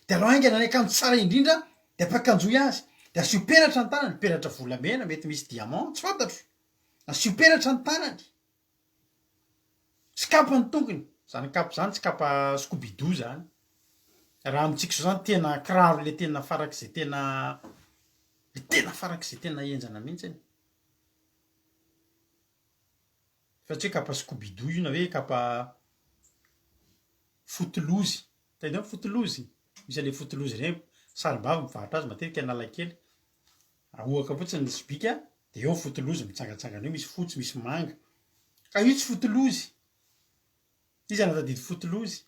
Dia alao haingana ny akanjo tsara indrindra dia ampiakanjoy azy. Dia asio peratra ny tanany, peratra volamena, mety misy diamant, tsy fantatro. Asio peratra ny tanany. Sy kapa ny tongony. Izany kapa izany tsy kapa scooby-doo izany. Raha amintsika izao izany tena kiraro ilay tena farak'izay tena ilay tena farak'izay tena henjana mihitsy. Fa tsy hoe kapa scooby-doo io na hoe kapa fotilozy. Tadidio ny fotilozy? Misy an'ilay fotilozy ireny, sarim-bavy mivarotra azy matetika Analakely. Ahohaka fotsiny ny sobika dia eo ny fotilozy mitsangatsangana eo, misy fotsy, misy manga. Ka io tsy fotilozy. Iza nahatadidy fotilozy?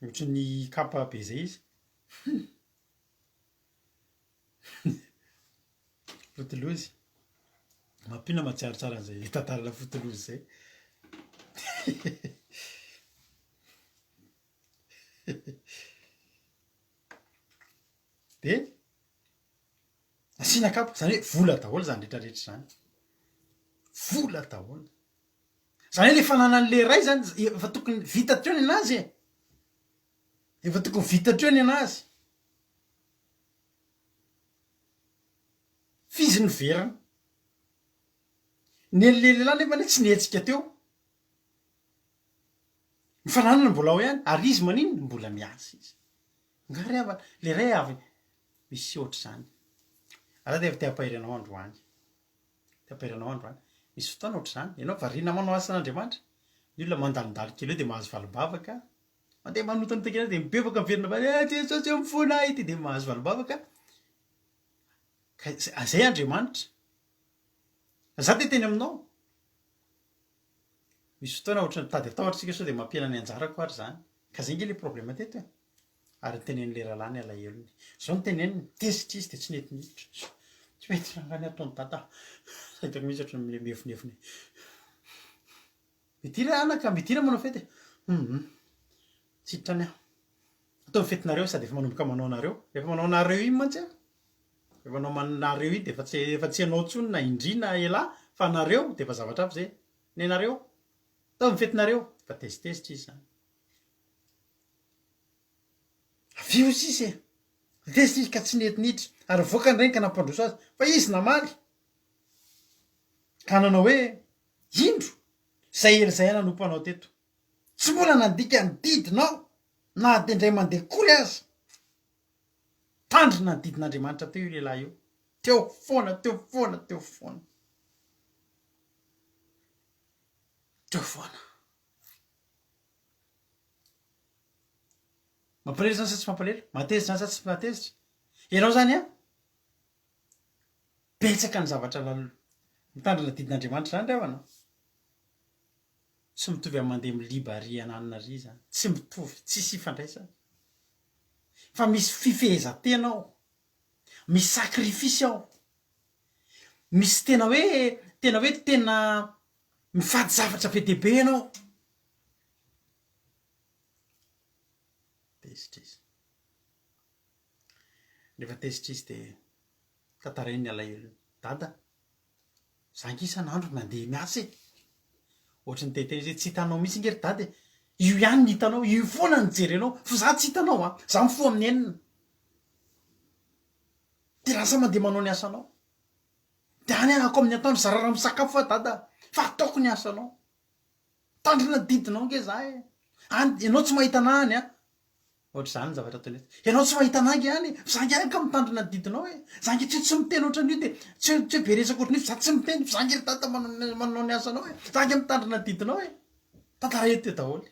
Ohatran'ny kapa be zay izy. Fotilozy. Mampino aho mahatsiaro tsara an'izay tantarana fotilozy zay. Dia asiana kapa, izany hoe vola daholo izany rehetra rehetra izany. Vola daholo. Izany hoe le fananan'le ray zany efa tokony vita teo ny anazy e. Efa tokony vita hatreo ny anazy. F'izy niverina. Ny an'le lehilahy nefa anie tsy nihetsika teo. Ny fananany mbola ao ihany, ary izy maninona? Mbola miasa izy. Nga ry havana, le ray avy misy ohatr'izany. Ary za dia efa te hampahery anao androany. Te hampahery anao androany. Misy fotoana ohatr'izany, ianao variana manao asan'Andriamanitra, ny olona mandalondalo kely eo dia mahazo valim-bavaka, mandeha manotanota kely dia mibebaka miverina avy any, eh Jesosy ô mifona ahy ity, dia mahazo valim-bavaka. Ka zay Andriamanitra. Za te hiteny aminao, misy fotoana ohatran'ny mitady hatahotra tsika sao dia mampihena ny anjarako ary zany. Ka zay nge le problème teto e. Ary nitenenin'le rahalahy ny alahelony. Zao no teneniny, tezitra izy dia tsy nety niditra. Tsy mety rangahy ny ataon'i dada. Hitako mihitsy ohatran'ny mile miefonefona e. Midira anaka, midira manao fety e. Hum. Tsy hiditra any aho. Ataovy fetinareo sady efa manomboka manao anareo. Rehefa manao anareo iny mantsy an, rehefa manao anareo iny dia efa tsy efa tsy ianao intsony na indry na elah fa anareo dia efa zavatra hafa izay. Nenareo. Ataovy ny fetinareo. Efa tezitezitra izy izany. Avy eo sisa e. Tezitra izy ka tsy nety niditra. Ary nivoaka ny rainy ka nampandroso azy. Fa izy namaly. Ka nanao hoe, Indro, izay ela izay aho nanompo anao teto. Tsy mbola nandika ny didinao na dia indray mandeha akory aza. Tandrina ny didin'Andriamanitra teo io lehilahy io. Teo foana, teo foana, teo foana. Teo foana. Mampalahelo izany sa tsy mampalahelo? Mahatezitra izany sa tsy mahatezitra? Ianao izany an, betsaka ny zavatra lal- mitandrina didin'Andriamanitra izany ry havana. Tsy mitovy amin'ny mandeha miliba ary ananona ary izany. Tsy mitovy, tsisy ifandraisany. Fa misy fifehezan-tena ao, misy sacrifice ao, misy tena hoe tena hoe tena mifady zavatra be dia be ianao. Tezitra izy. Rehefa tezitra izy dia tantarainy ny alahelony. Dada, za ange isan'andro mandeha miasa e! Ohatry ny te-hiteny izy hoe tsy hitanao mihitsy ange ry dada e! Io ihany no hitanao, io foana no jerenao, fa za tsy hitanao an! Za mifoha amin'ny enina. Dia lasa mandeha manao ny asanao. Dia any ahako amin'ny atoandro, zara raha misakafo aho dada, fa ataoko ny asanao. Mitandrina ny didinao ange za e! Any, ianao tsy mahita anah any an! Ohatr'izany ny zavatra ataony eto. Ianao tsy mahita anah ange any e! Fa za ange any ka mitandrina ny didinao e! Za ange tsy hoe tsy miteny ohatran'io dia tsy hoe tsy hoe be resaka ohatran'io fa za tsy miteny fa za ange ry dada manao manao ny asanao e! Za ange mitandrina ny didinao e! Tantara eto io daholo.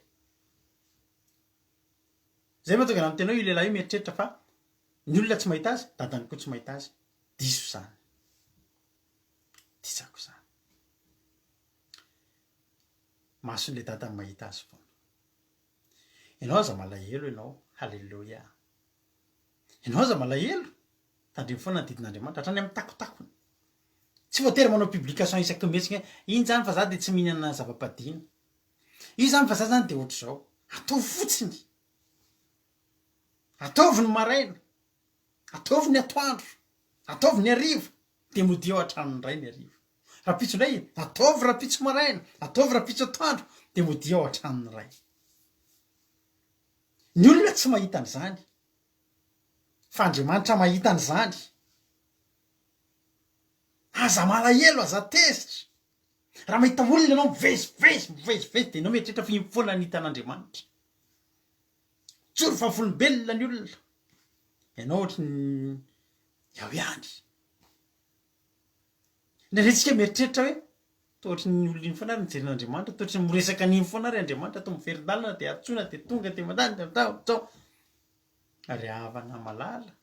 Zay mahatonga anah miteny hoe io lehilahy io mieritreritra fa ny olona tsy mahita azy, dadany koa tsy mahita azy. Diso izany. Disako izany. Mason'ilay dadany mahita azy foana. Ianao aza malahelo ianao, haleloia. Ianao aza malahelo, tandremo foana ny didin'Andriamanitra, hatrany amin'ny takotakony. Tsy voatery manao publication isaky ny mihetsika hoe, iny zany fa za dia tsy mihinana zava-padiana. Io zany fa za zany dia ohatr'izao. Ataovy fotsiny. Ataovy ny maraina, ataovy ny atoandro, ataovy ny hariva, dia modia ao an-tranon'ny Ray ny hariva. Rahampitso indray, ataovy rahampitso maraina, ataovy rahampitso atoandro, dia modia ao an-tranon'ny Ray. Ny olona tsy mahita an'izany, fa Andriamanitra mahita an'izany. Aza malahelo, aza tezitra. Raha mahita olona ianao mivezivezy, mivezivezy, dia ianao mieritreritra fa iny foana ny hitan'Andriamanitra. Tsory vavolombelona ny olona. Ianao ohatry ny ao ihany. Indraindray tsika mieritreritra hoe toa ohatry ny olona iny foana ary mijery an'Andriamanitra, toa ohatry ny miresaka an'iny foana ary Andriamanitra, toa miverin-dalana dia antsoina dia tonga dia mandany dia mitao mitao. Ry havana malala,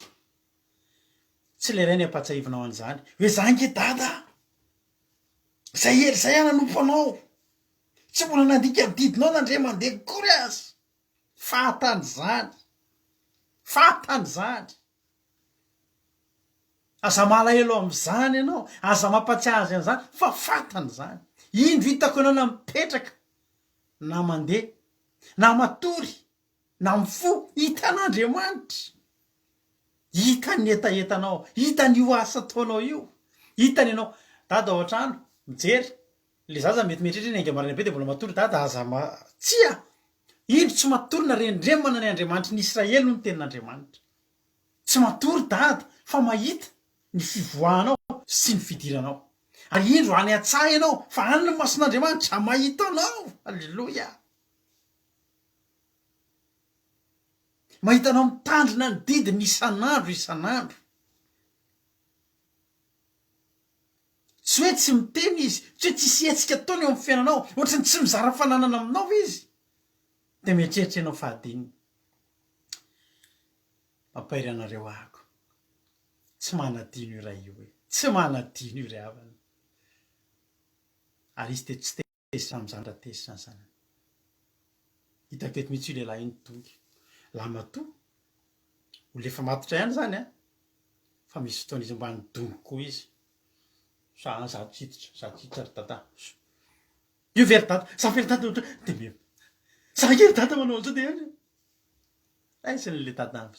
tsy ilay ray ny ampahatsiahivinao an'izany hoe za ange dada a! Zay hery zay aho nanompo anao, tsy mbola nandika ny didinao na ndre mandeha akory aza. Fantany izany, fantany izany. Aza malahelo amin'izany ianao, aza mampatsiahy azy an'izany fa fantany izany. Indro hitako ianao na mipetraka, na mandeha, na matory, na mifoha, hitan'Andriamanitra. Hitany ny hetahetanao, hitany io asa ataonao io, hitany ianao. Dada ao an-trano, mijery, le zaza mety mieritreritra ny ainga maraina be dia mbola matory, dada aza ma, tsia! Indro tsy matory na rendremana ny Andriamanitry ny Israely hoy ny tenin'Andriamanitra. Tsy matory dada fa mahita ny fivoahanao sy ny fidiranao. Ary indro any an-tsaha ianao fa any ny mason'Andriamanitra mahita anao. Aleloia. Mahita anao mitandrina ny didiny isan'andro isan'andro. Tsy hoe tsy miteny izy, tsy hoe tsisy hetsika ataony eo amin'ny fiainanao, ohatry ny tsy mizara fananana aminao izy. Dia mieritreritra ianao fa hadinony. Mampahery anareo ahako. Tsy manadino io ray io e. Tsy manadino io ry havana. Ary izy dia tsy tezitra amin'izany raha tezitra ny zanany. Hitako eto mihitsy io lehilahy io nidongy. Lahimatoa, olona efa matotra ihany izany an, fa misy fotoana izy mba nidongy koa izy. Za za tsy hiditra, za tsy hiditra ry dada. Io ve ry dada, za ve ry dada ohatra dia me, za ange ry dada manao an'izao dia raisiny le dada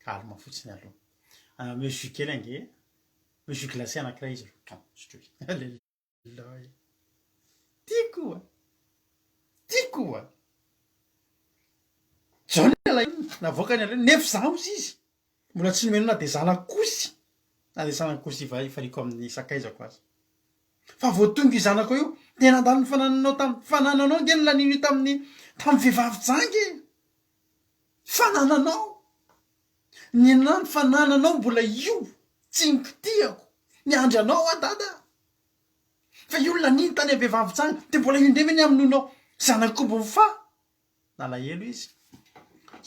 calme fotsiny aloha. Omeo jus kely ange e, omeo jus glacé anankiray izy aloha, bon sotroy. Alléluia. Tiako a! Tiako a! Zao ny alahelo, navoakany alahelo, nefa za hozy izy Mbola tsy nomena na dia zanak'osy, na dia zanak'osy ifariako amin'ny sakaizako aza. Fa vao tonga io zanakao io, dia nandalo ny fanananao tamin'ny, fanananao ange no lanian'io io tamin'ny, tamin'ny vehivavy janga e! Fanananao! Ny anah ny fanananao mbola io, tsy nikitihako, miandry anao aho dada a! Fa io laniany tany amin'ny vehivavy janga, dia mbola io indray ve ny hamonoanao zanak'omby mifaha? Nalahelo izy.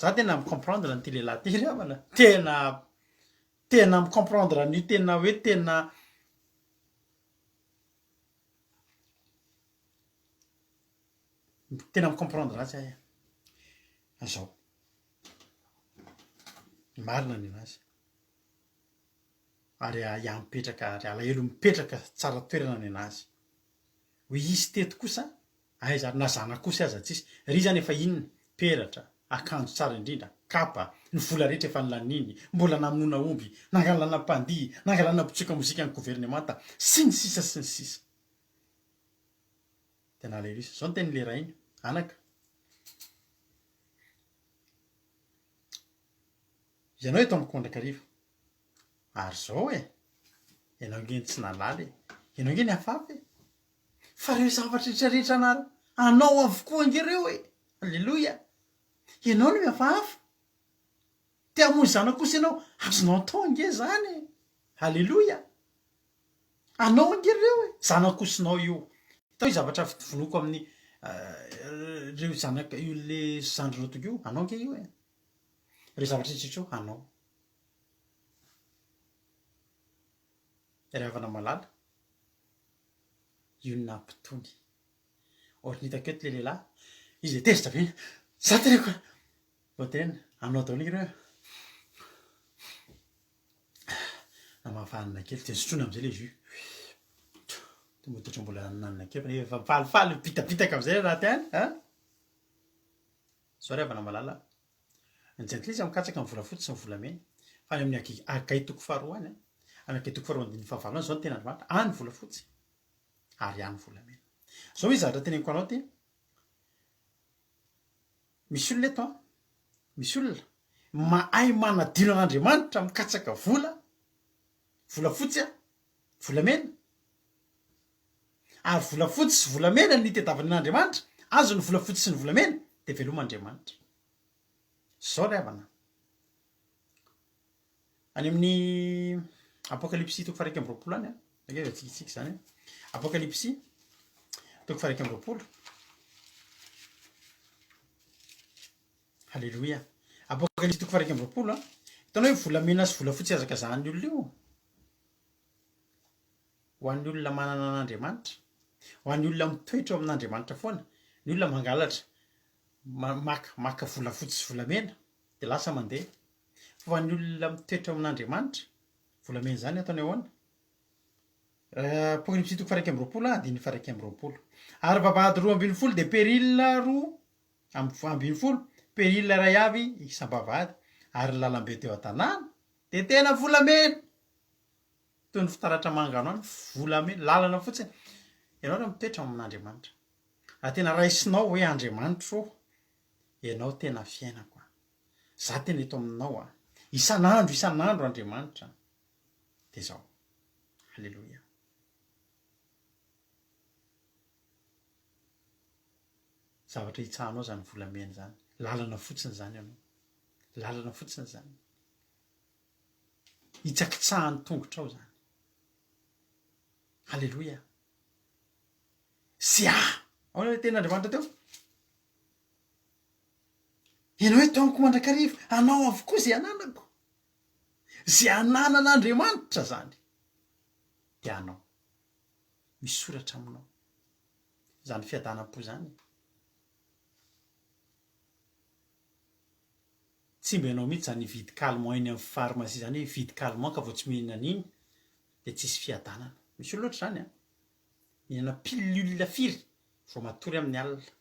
Za tena mi-comprendre an'ity lehilahy ity ry havana. Tena, tena mi-comprendre an'io tena hoe tena tena mi-comprendre azy aho e. Zao. Marina ny anazy. Ary ahiahy mipetraka, ary alahelo mipetraka tsara toerana ny anazy. Hoe izy teto kosa Aiza ary na zanak'osy aza tsisy. Ry zany efa inona? Peratra, akanjo tsara indrindra. Kapa, ny vola rehetra efa nolaniny, mbola namonoana omby, nangalana mpandihy, nangalana mpitsoka mozika ny governemanta, sy ny sisa sy ny sisa. Dia nalahelo izy. Izao no tenin'ilay rainy, Anaka, ianao eto amiko mandrakariva. Ary izao e, ianao ange no tsy nahalala e, ianao ange nihafahafa e. Fa ireo zavatra rehetra rehetra anara, anao avokoa ange ireo e. Aleloia. Ianao no mihafahafa. Te hamoy zanak'osy ianao, azonao atao ange izany e. Aleloia. Anao ange ireo e, zanak'osinao io. Hitanao io zavatra vonoiko amin'ny ireo zanaka io le zandrinao tonga io, anao ange io e. Ireo zavatra rehetra ireo anao. Ry havana malala, io no nampitony. Ohatry ny hitako eto le lehilahy, izy le tezitra be, za teneniko, vao tenenina, anao daholo ange ireo e. Namafa hanina kely, dia sotroina amin'izay ilay jus. Tonga dia ohatran'ny mbola hanina kely fa nefa efa falifaly mibitabitaka amin'izay ilay raha te any an! Sorry havana malala a! Ny jentilisa mikatsaka ny volafotsy sy ny volamena, fa any amin'ny Hagay Hagay toko faharoa any an, any Hagay toko faharoa andininy fahavalo any izao ny tenin'Andriamanitra, any volafotsy ary any volamena. Izao misy zavatra teneniko anao ity, Misy olona eto an, misy olona mahay manadino an'Andriamanitra mikatsaka vola, volafotsy an, volamena, ary volafotsy sy volamena no itadiavany an'Andriamanitra, azo ny volafotsy sy ny volamena dia veloma Andriamanitra. Zao ry havana, any amin'ny Apokalypsy toko faha-21 any an, ange vakintsika izany an, Apokalypsy toko faha-21, Haleloia, Apokalypsy toko faha-21 an, hitanao io volamena sy volafotsy ihazakazahan'ny olona io, ho an'ny olona manana an'Andriamanitra, ho an'ny olona mitoetra ao amin'Andriamanitra foana, ny olona mangalatra, maka, maka volafotsy sy volamena, dia lasa mandeha. Fa ho an'ny olona mitoetra ao amin'Andriamanitra, volamena izany ataony ahoana? Apokalypsy toko faha-21 andininy faha-21. Ary vavahady 12 dia perila 12, perila iray avy isam-bavahady, ary ny lalambe teo an-tanàna dia tena volamena. Toy ny fitaratra manga anao ny volamena, lalana fotsiny. Ianao raha mitoetra ao amin'Andriamanitra, raha tena raisinao hoe Andriamanitro ô, ianao tena fiainako a. Za tena eto aminao a. Isan'andro isan'andro Andriamanitra dia zao. Haleloia. Zavatra hitsahanao zany volamena zany. Lalana fotsiny zany ianao. Lalana fotsiny zany. Hitsakitsahan'ny tongotrao zany. Haleloia. Sy ahy. Ahoana ilay tenin'Andriamanitra teo? Ianao eto amiko mandrakariva, anao avokoa izay ananako. Izay ananan'Andriamanitra izany dia anao. Misoratra aminao izany fiadanam-po izany. Tsy mba ianao mihitsy izany hividy calmant eny amin'ny pharmacie izany hoe hividy calmant ka vao tsy mihinana an'iny dia tsisy fiadanana. Misy olona ohatr'izany an! Mihinana pilule firy vao matory amin'ny alina.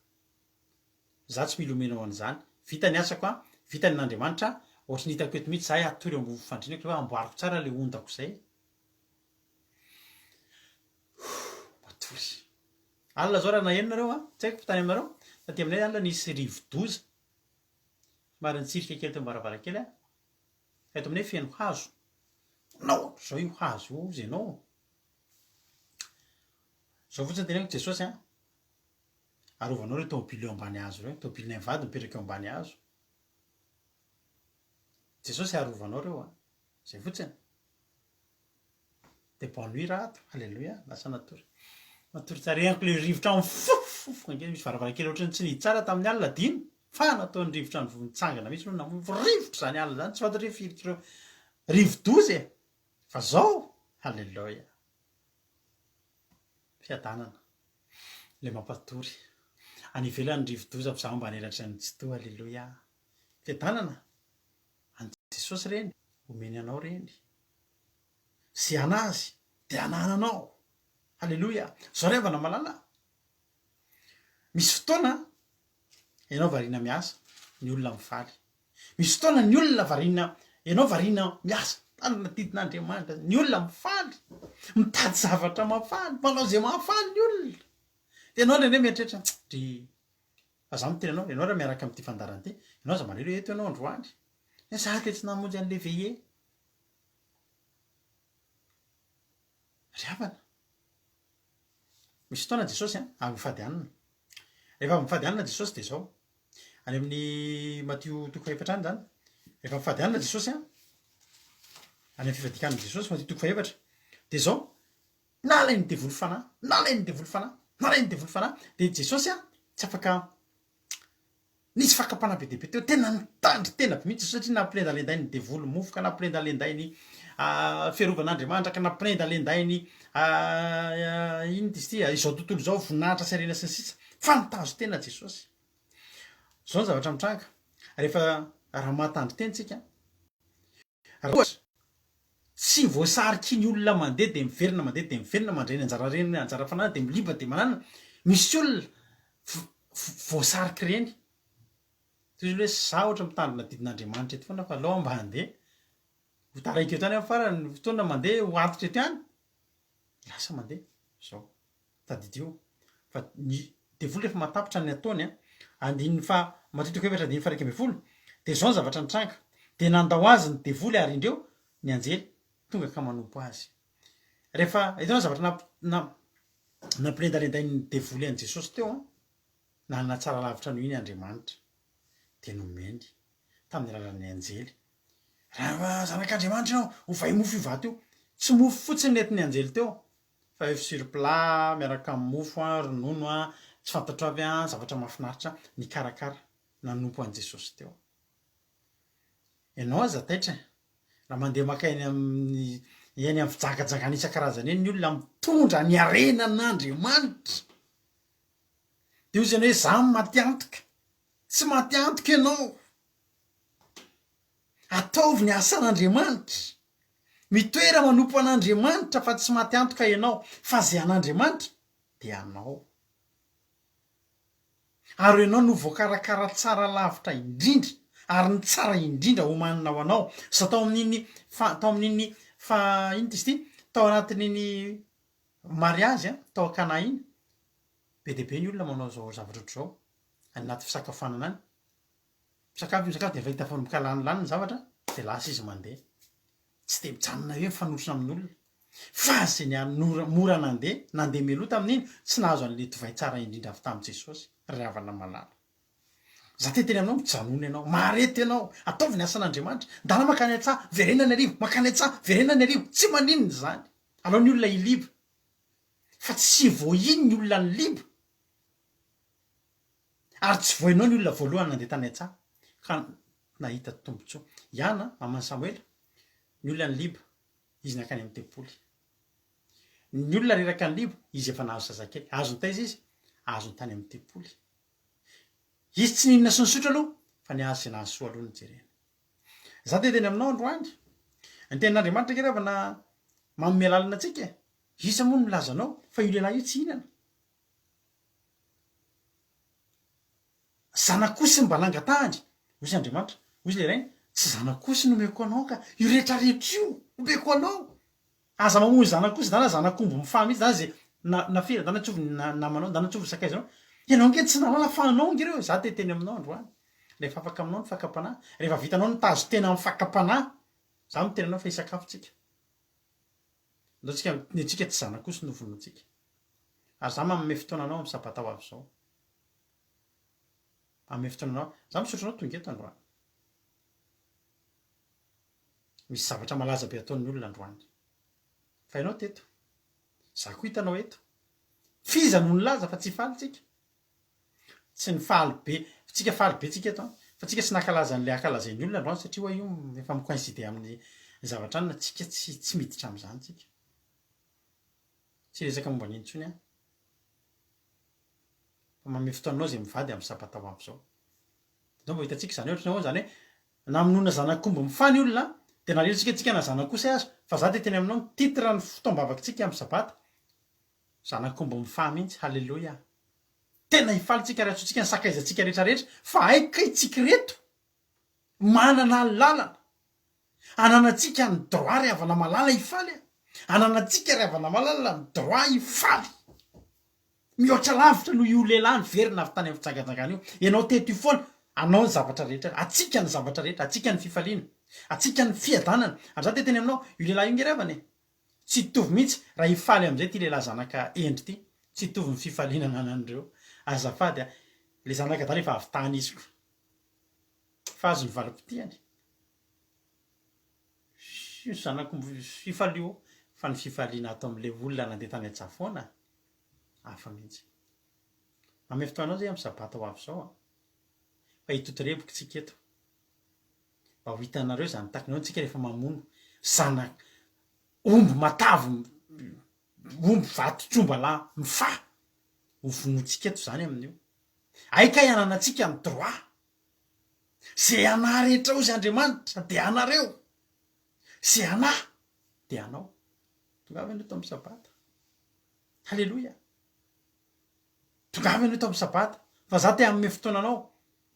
Za tsy mila omenao an'izany. Vita ny asako an, vita ny an'Andriamanitra, ohatry ny hitako eto mihitsy za hatory eo ambony fandrianako rehefa amboariko tsara le ondako zay. Matory. Alina zao raha naheno nareo an, tsy haiko fa tany aminareo, taty aminay alina nisy rivodoza. Somary nitsirika kely teo am-baravarankely aho. Fa eto aminay feno hazo. Nao ohatr'izao io hazo io hozy ianao. Zao fotsiny teneniko Jesosy an. Arovanao ireo tômôbily eo ambany hazo ireo, tômôbilinay mivady mipetraka eo ambany hazo. Jesosy arovanao ireo an. Zay fotsiny. Dia bonne nuit raha ato. Alléluia. Lasa natory. Natory tsara. Henoko ilay rivotra mifofofofo ange misy varavarankely ohatran'ny tsy nihidy tsara tamin'ny alina adino. Fa nataon'ny rivotra nitsangana mihitsy aloha namono rivotra izany alina izany. Tsy fantatro hoe firy kilo rivodoza e. Fa zao, Alléluia. Fiadanana. Ilay mampatory. Any ivelany ny rivodoza fa izaho mba hanelatry ny Tsitoha. Aleloia. Fiadanana. An'i Jesosy ireny. Omeny anao ireny. Izay an'Azy dia anananao. Aleloia. Izao ry havana malala. Misy fotoana ianao variana miasa, ny olona mifaly. Misy fotoana ny olona variana, ianao variana miasa, mitandrina didin'Andriamanitra, ny olona mifaly, mitady zavatra mahafaly, manao izay mahafaly ny olona. Dia ianao indraindray mieritreritra, dry, fa za miteny anao, ianao raha miaraka amin'ity fandaharana ity, ianao aza malahelo hoe eto ianao androany, za dia tsy namonjy an'ilay veillée. Ry havana, misy fotoana Jesosy an, avy mifady hanina. Rehefa avy mifady hanina Jesosy dia izao, any amin'ny Matio toko fahefatra any izany, rehefa mifady hanina Jesosy an, any amin'ny fifadian-kanin'i Jesosy, Matio toko fahefatra, dia izao, nalain'ny devoly fanahy, nalain'ny devoly fanahy, nalain'ny devoly fanahy, dia Jesosy an, tsy afaka Nisy fakam-panahy be dia be teo, tena nitandry tena be mihitsy satria nampilendalendain'ny devoly mofo ka nampilendalendainy fiarovan'Andriamanitra ka nampilendalendainy inona izy ity, izao tontolo izao, voninahitra sy harena sy ny sisa, fa nitazon-tena Jesosy. Izao ny zavatra mitranga, rehefa raha mahatandry tena isika, Raha ohatra tsy voasariky ny olona mandeha dia miverina mandeha dia miverina mandray ny anjara reny anjara fananana dia miliba dia mananana, misy olona voasariky ireny, toy izany hoe za ohatra mitandrina didin'Andriamanitra eto foana fa aleo aho mba handeha, ho taraiky eto ihany aho farany fotoana mandeha ho antitra eto ihany, lasa mandeha, zao. Tadidio fa ny devoly rehefa mahatapitra ny ataony an, andininy faha, Matio toko efatra andininy faha 11, dia izao ny zavatra nitranga, dia nandao azy ny devoly ary indreo ny anjely tonga ka manompo azy. Rehefa, hitanao ny zavatra namp, namp, nampilendalendain'ny devoly an'i Jesosy teo an, nanana tsara lavitra noho iny Andriamanitra, dia nomeny tamin'ny alalan'ny anjely. Raha zanak'Andriamanitra ianao, ovay mofo io vato io. Tsy mofo fotsiny nentin'ny anjely teo, Fa oeuf sur plat miaraka amin'ny mofo an, ronono an, tsy fantatro avy an, zavatra mahafinaritra nikarakara nanompo an'i Jesosy teo. Ianao aza taitra e! Raha mandeha maka eny amin'ny eny amin'ny fijangajangana isan-karazany eny ny olona mitondra ny harenan'Andriamanitra. Dia hoy izy hoe za maty antoka. Tsy maty antoka ianao. Ataovy ny asan'Andriamanitra. Mitoera manompo an'Andriamanitra fa tsy maty antoka ianao fa ze an'Andriamanitra dia anao. Ary ianao no voakarakara tsara lavitra indrindra ary ny tsara indrindra omanina ho anao. Za tao amin'iny fa tao amin'iny fa inona izy ity? Tao anatin'iny mariazy an, tao Cana iny, be dia be ny olona manao izao zavatra ohatr'izao any anaty fisakafoanana any. Misakafo misakafo dia efa hita fa manomboka lany lany ny zavatra dia lasa izy mandeha. Tsy dia mijanona eo mifanotrona amin'olona. Fa izay nianora mora nandeha, nandeha mialoha tamin'iny, tsy nahazo an'ilay divay tsara indrindra avy tamin'i Jesosy, ry havana malala. Za te hiteny aminao, mijanona ianao, mahareta ianao, ataovy ny asan'Andriamanitra, ndana mankany an-tsaha, verena ny hariva, mankany an-tsaha, verena ny hariva, tsy maninona izany. Alao ny olona hiliba. Fa tsy vao iny ny olona niliba. Ary tsy vao ianao ny olona voalohany nandeha tany an-tsaha ka nahita tombontsoa. I Ana, maman'i Samoela, ny olona niliba, izy nankany amin'ny tempoly. Ny olona reraka niliba, izy efa nahazo zazakely. Azony taiza izy? Azony tany amin'ny tempoly. Izy tsy nihinana sy nisotro aloha, fa ny azy izay nahasoa aloha no jereny. Izaho dia hiteny aminao androany, ny tenin'Andriamanitra ange ravana manome lalana antsika e! Iza moa no milaza anao fa io lehilahy io tsy hihinana? Zanak'osy no mba nangatahany, hoy Andriamanitra. Hoy ilay rainy, Tsy zanak'osy no omeko anao ka, io rehetrarehetra io omeko anao. Aza mamono zanak'osy na zanak'omby mifaha mihitsy, na izay na firy, na tsovy ny namanao, na tsovy ny sakaizanao. Ianao ange tsy nahalala fa anao ange ireo. Izaho te hiteny aminao androany, rehefa afaka aminao ny fakam-panahy, rehefa vitanao ny mitazon-tena amin'ny fakam-panahy, izaho miteny anao fa hisakafo tsika. Andao tsika, ny antsika tsy zanak'osy no vonointsika. Ary za manome fotoana anao amin'ny sabata ho avy izao. Manome fotoana anao. Za misaotra anao tonga eto androany. Misy zavatra malaza be ataon'ny olona androany. Fa ianao teto. Za koa hitanao eto. F'iza no nilaza fa tsy hifaly tsika? Tsy nifaly be, tsika faly be tsika eto an, fa tsika tsy nankalaza an'ilay ankalazain'ny olona androany satria hoa io efa mi-coïncider amin'ny zavatra anona, tsika tsy tsy miditra amin'izany tsika. Tsy hiresaka momba an'iny intsony aho. Fa manome fotoana anao izay mivady amin'ny sabata ho avy izao. Ndao mba ho hitantsika izany hoe ohatran'ny ahoana izany hoe namonoana zanak'omby mifaha ny olona dia nalahelo tsika tsika na zanak'osy aza, fa za te hiteny aminao ny titre ny fotoam-bavakitsika amin'ny sabata, Zanak'omby mifaha mihitsy, haleloia. Tena hifaly tsika ary antsointsika ny sakaizantsika rehetra rehetra fa hay kay tsika ireto. Manana ny lalana. Ananantsika ny droit ry havana malala hifaly a! Ananantsika ry havana malala ny droit hifaly. Mihoatra lavitra noho io lehilahy niverina avy tany amin'ny fijangajangana io. Ianao teto io foana, anao ny zavatra rehetra, antsika ny zavatra rehetra, antsika ny fifaliana, antsika ny fiadanana. Ary za te hiteny aminao, io lehilahy io nge ry havana e! Tsy hitovy mihitsy raha hifaly amin'izay ity lehilahy zanaka hendry ity, tsy hitovy ny fifaliana ananan'ireo. Azafady a! Ilay zanaka adala efa avy tany izy ko. Fa azo ny valim-pitiany. Io zanako fifalio fa ny fifaliana ato amin'ilay olona nandeha tany an-tsafoana hafa mihitsy. Manome fotoana anao zay amin'ny sabata ho avy izao an. Fa hitotoreboko tsika eto. Mba ho hitanareo izany takina tsika rehefa mamono zanak omby matavy omby vatotr'ombalahy mifaha. Ho vonointsika eto izany amin'io. Hay kay ananantsika ny droit. Ze anah rehetra hozy Andriamanitra de anareo, ze anah de anao. Tongava ianao eto amin'ny sabata. Haleloia. Tongava ianao eto amin'ny sabata. Fa za te hanome fotoana anao.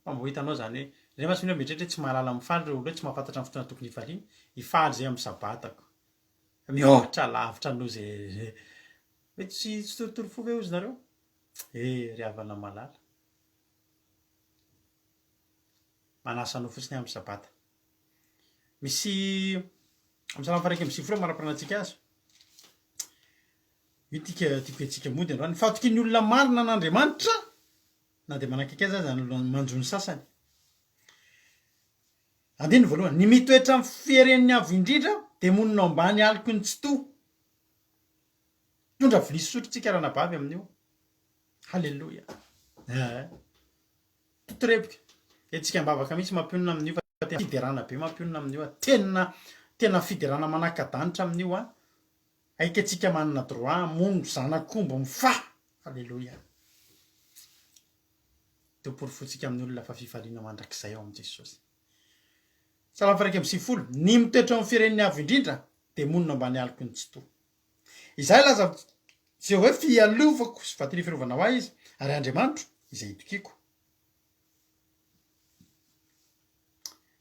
Fa mba ho hitanao zany hoe, zay mantsy mino mieritreritra hoe tsy mahalala mifaly ireo olona ireo, tsy mahafantatra ny fotoana tokony hifaliana. Hifaly zay amin'ny sabatako. Mihoatra lavitra noho ze hoe tsy tsy torotoro fo ve hozy nareo? Eh ry havana malala. Manasa anao fotsiny aho amin'ny sabata. Misy amin'ny salamo faha 91 amara-piranantsika azy. Io tika tiako hetsika mody androany. Ny fahatokian'ny olona marina an'Andriamanitra na dia manakaiky azy aza ny manjo ny sasany. Andininy voalohany. Ny mitoetra amin'ny fieren'ny avo indrindra dia monina ao ambany aloky ny tsitoha. Mitondra vilia sy sotro tsika ranabavy amin'io. Haleloia. Eh. Totorebika. Hetsika am-bavaka mihitsy mampionona amin'io fa tena fiderana be mampionona amin'io a. Tena tena fiderana manaka-danitra amin'io a. Aika antsika manana droit hamono zanak'omby mifaha. Haleloia. Dia ho porofointsika amin'ny olona fa fifaliana mandrakizay ao amin'i Jesosy. Salamo faha 91. Ny mitoetra ao amin'ny firen'ny avo indrindra dia monina ambany aloky ny Tsitoha. Izaho hilaza amin'i Jehovah hoe, Fialovako sy vatery fiarovana ho ahy Izy, ary Andriamanitro, izay itokiako.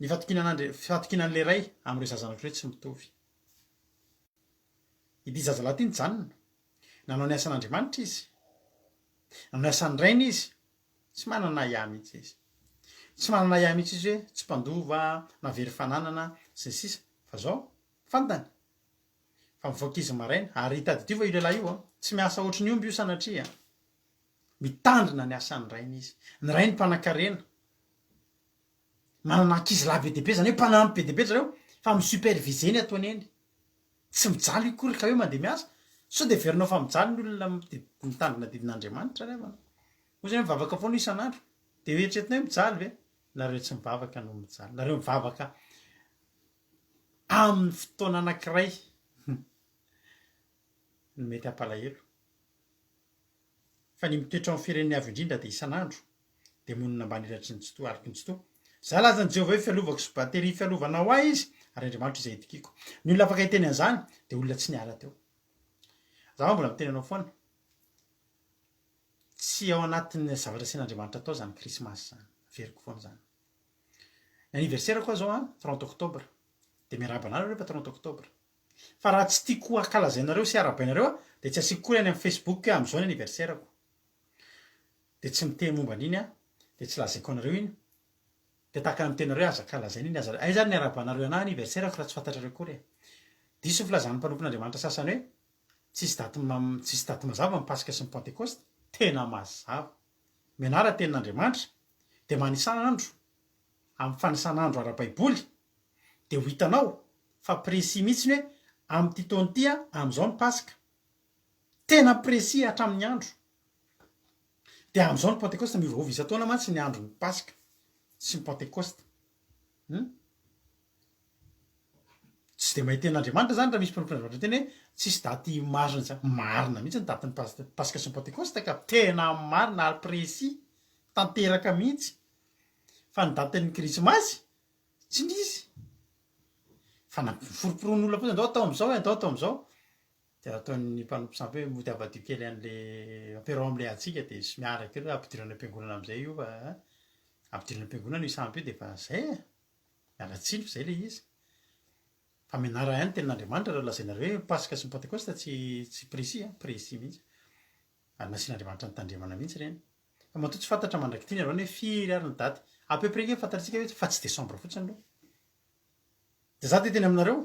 Ny fatokiana an'Andri-, fatokiana an'ilay Ray amin'ireo zaza anankiroa tsy mitovy. Ity zazalahy ity nijanona. Nanao ny asan'Andriamanitra izy. Nanao ny asan'ny Rainy izy. Tsy manana ahiahy mihitsy izy. Tsy manana ahiahy mihitsy izy hoe tsy mpandova, na very fananana, sy ny sisa. Fa izao, fantany Fa mivoaka izy maraina. Ary tadidio fa io lehilahy io an, tsy miasa ohatry ny omby io sanatria an. Mitandrina ny asan'ny rainy izy. Ny rainy mpanakarena. Manana ankizilahy be dia be, izany hoe mpanampy be dia be ry zareo, fa mi-superviser ny ataony eny. Tsy mijaly io akory ka hoe mandeha miasa. Sao dia heverinao fa mijaly ny olona mitandrina didin'Andriamanitra ry havana. Moa izany hoe mivavaka foana io isan'andro? Dia eritreretinao hoe mijaly ve? Nareo tsy mivavaka no mijaly. Nareo mivavaka amin'ny fotoana anankiray no mety hampalahelo. Fa ny mitoetra ao amin'ny firenen'ny Avo Indrindra dia isan'andro dia monina ambany elatry ny Tsitoha, aloky ny Tsitoha. Izaho lazan'i Jehovah hoe fialovako sy bateria fialovana ho ahy izy, ary Andriamanitro izay itokiako. Ny olona afaka hiteny an'izany dia olona tsy niala teo. Izaho mbola miteny anao foana, tsy ao anatin'ny zavatra asian'Andriamanitra atao izany krismasy izany. Averiko foana izany. Ny anniversaire-ko aho zao an, 30 octobre. Dia miarahaba anareo rehefa 30 octobre. Fa raha tsy tiako hankalazainareo sy harahabainareo aho, dia tsy asiako koa any amin'ny Facebook hoe amin'izao ny anniversaire-ko. Dia tsy miteny momba an'iny aho, dia tsy lazaiko anareo iny. Dia tahaka ny miteny anareo hoe aza ankalazaina iny, aza, aiza ary ny harahabanareo anah anniversaire-ko raha tsy fantatrareo akory e. Diso ny filazan'ny mpanompon'Andriamanitra sasany hoe tsisy daty tsisy daty mazava ny Paska sy ny Pantekosta. Tena mazava. Mianara tenin'Andriamanitra dia manisà andro amin'ny fanisana andro ara-baiboly dia ho hitanao fa précis mihitsy ny hoe amin'ity taona ity amin'izao ny Paska. Tena précis hatramin'ny andro. Dia amin'izao ny Pantekosta, miovaova isan-taona mantsy ny andron'ny Paska sy ny Pantekosta. Hum? Tsy dia mahita an'Andriamanitra izany raha misy mpanompon'Andriamanitra miteny hoe tsisy daty marina izany. Marina mihitsy ny datin'ny Paska sy ny Pantekosta ka. Tena marina ary précis, tanteraka mihitsy. Fa ny datin'ny Krismasy, tsy nisy. Fa nampiforoporon'olona fotsiny, andao atao amin'izao e, andao atao amin'izao. Dia ataon'ny mpanompo sampy hoe mody avadio kely an'le, ampiaraho amin'ilay antsika dia sy miaraka eo, ampidiro any am-piangonana amin'izay io fa, ampidiro any am-piangonana io sampy io dia efa izay e. Miala tsiny fa izay ilay izy. Fa mianara ihany ny tenin'Andriamanitra raha lazainareo hoe Paska sy ny Pantekosta tsy tsy précis an, précis mihitsy. Ary nasian'Andriamanitra nitandremana mihitsy ireny. Fa matoa tsy fantatra mandrak'ity ny androany hoe firy ary ny daty. À peu près nge fantatsika hoe fa tsy décembre fotsiny aloha. Dia za te hiteny aminareo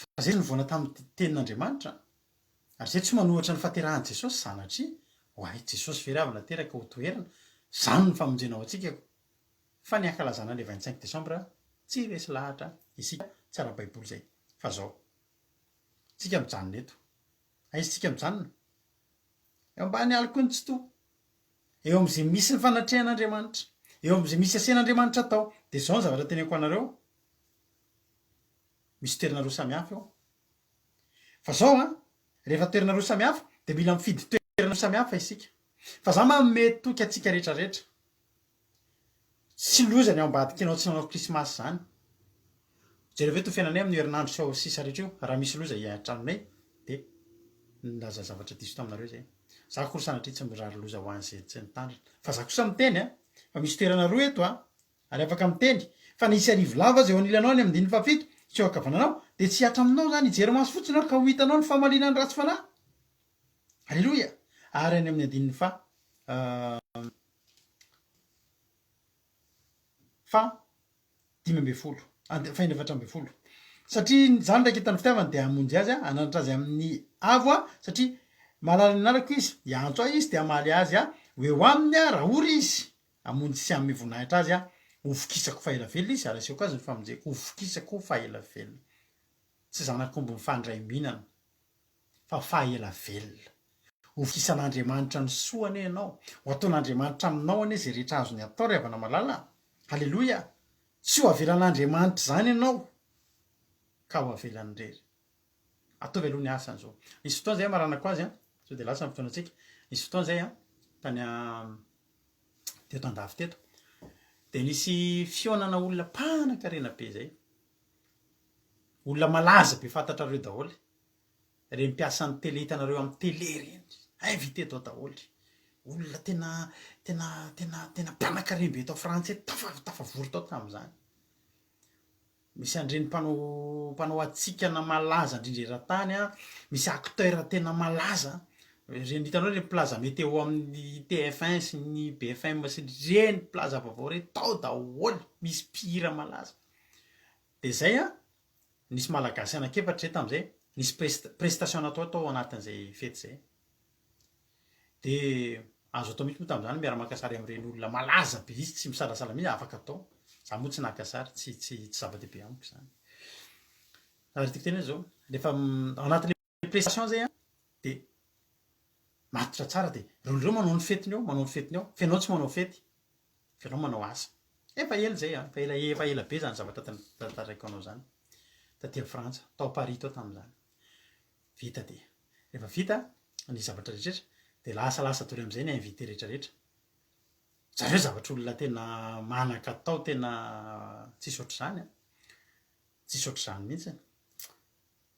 fa zay nivoana tamin'ny tenin'Andriamanitra ary zay tsy manohatra ny fahaterahan'i Jesosy sanatria. Oay, Jesosy very avy nateraka ho toherina. Zany ny famonjena ho antsika ko. Fa ny hankalazana le 25 décembre tsy resy lahatra isika tsy ara-baiboly zay. Fa zao. Tsika mijanona eto. Aiza tsika mijanona? Eo ambany aloky ny Tsitoha. Eo amin'izay misy ny fanatrehan'Andriamanitra. Eo amin'izay misy asain'Andriamanitra atao. Dia izao ny zavatra teneniko anareo. Misy toerana roa samihafa eo. Fa izao an, rehefa toerana roa samihafa, dia mila mifidy toerana roa samihafa isika. Fa za manome toky antsika rehetra rehetra. Tsy loza ny ao ambadika ianao tsy nanao krismasy izany. Jereo eto ny fiainanay amin'io herinandro sy ao sisa rehetra io, raha misy loza hiantranonay dia nilaza zavatra diso taminareo izay. Za akory sanatria tsy mirary loza ho an'izay tsy nitandrina. Fa za kosa miteny a, fa misy toerana roa eto a, ary afaka miteny fa na hisy arivo lava aza eo anilanao any amin'ny andininy fahafito sy eo ankavananao dia tsy hihatra aminao izany, hijery maso fotsiny aho ka ho hitanao ny famaliana ny ratsy fanahy. Aleloia! Ary any amin'ny andininy faha Fa 15, and, faha-14. Satria izany raiketan'ny fitiavany dia hamonjy azy aho, hananatra azy amin'ny avo aho, satria mahalala ny anarako izy, hiantso ahy izy dia hamaly azy aho, ho eo aminy aho raha ory izy, hamonjy sy hanome voninahitra azy aho, hovokisako faha ela velona izy ary hasehoko azy ny famonjeko, hovokisako faha ela velona. Tsy zanak'omby mifandray mihinana. fa faha ela velona. Ho vokisan'Andriamanitra ny soa anie ianao, ho ataon'Andriamanitra aminao anie izay rehetra azony atao ry havana malala a! Aleloia! Tsy ho avelan'Andriamanitra izany ianao ka ho avelany irery. Ataovy aloha ny asany izao. Nisy fotoana izay hamaranako azy an, sao dia lasa ny fotoanantsika. Nisy fotoana izay an, tany teto andafy teto, dia nisy fihaonana olona mpanan-karena be izay. Olona malaza be fantatrareo daholo. Ireny mpiasan'ny tele hitanareo amin'ny tele ireny. Invité tao daholo. Olona tena tena tena tena mpanakarem-be eto Frantsa eto tafa tafavory tao tamin'izany. Misy an'ireny mpanao mpanao hatsikana malaza indrindra eran-tany an, misy acteur tena malaza, ireny hitanao ireny mpilaza météo amin'ny TF1 sy ny BFM sy ireny mpilaza vaovao ireny tao daholo, misy mpihira malaza. Dia izay an, nisy Malagasy anankiefatra izay tamin'izay, nisy prest- prestation natao tao anatin'izay fety izay. Dia azo atao mihitsy moa tamin'izany miara-maka sary amin'ireny olona malaza be izy, tsy misalasala mihitsy, afaka atao. Za moa tsy naka sary, tsy tsy tsy zava-dehibe amiko izany. Ary tiako tenenina izao, rehefa ao anatin'ilay prestation izay an, dia matotra tsara dia ireo olona ireo manao ny fetiny eo, manao ny fetiny eo, fa ianao tsy manao fety. Fa ianao manao asa. Efa ela izay an, efa ela efa ela be izany zavatra tantaraiko anao izany. Taty Frantsa, tao Paris tao tamin'izany. Vita dia. Rehefa vita ny zavatra rehetra dia lasalasa daholo amin'izay ny invité rehetra rehetra. Zareo zavatra olona tena manan-katao tena tsisy ohatr'izany an. Tsisy ohatr'izany mihitsy.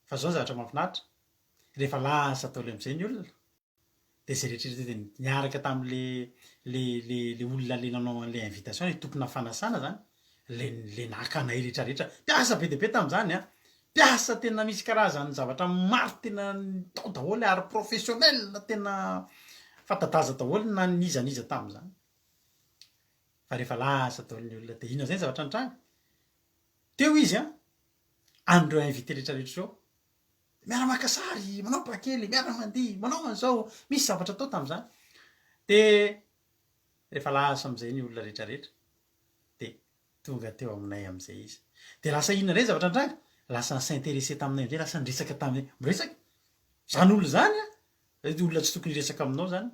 Fa izao ny zavatra mahafinaritra, rehefa lasa daholo amin'izay ny olona, Dia izay rehetra rehetra dia niaraka tamin'le le le le olona le nanao an'le invitation, le tompona fanasana zany, le le naka anay rehetra rehetra, mpiasa be dia be tamin'izany an, mpiasa tena misy karazany zavatra maro tena tao daholo ary professionnel tena fanta-daza daholo na n'iza n'iza tamin'izany. Fa rehefa lasa daholo ny olona dia inona izay ny zavatra nitranga? Teo izy an, an'ireo invité rehetra rehetra ireo, Miara-maka sary, manao pas kely, miara-mandihy, manao an'izao, misy zavatra atao tamin'izany. Dia rehefa lasa amin'izay ny olona rehetra rehetra, dia tonga teo aminay amin'izay izy. Dia lasa inona indray ny zavatra nitranga? Lasa ni-s'intéresser taminay amin'izay, lasa niresaka taminay. Miresaka? Izany olona izany an, olona tsy tokony hiresaka aminao izany.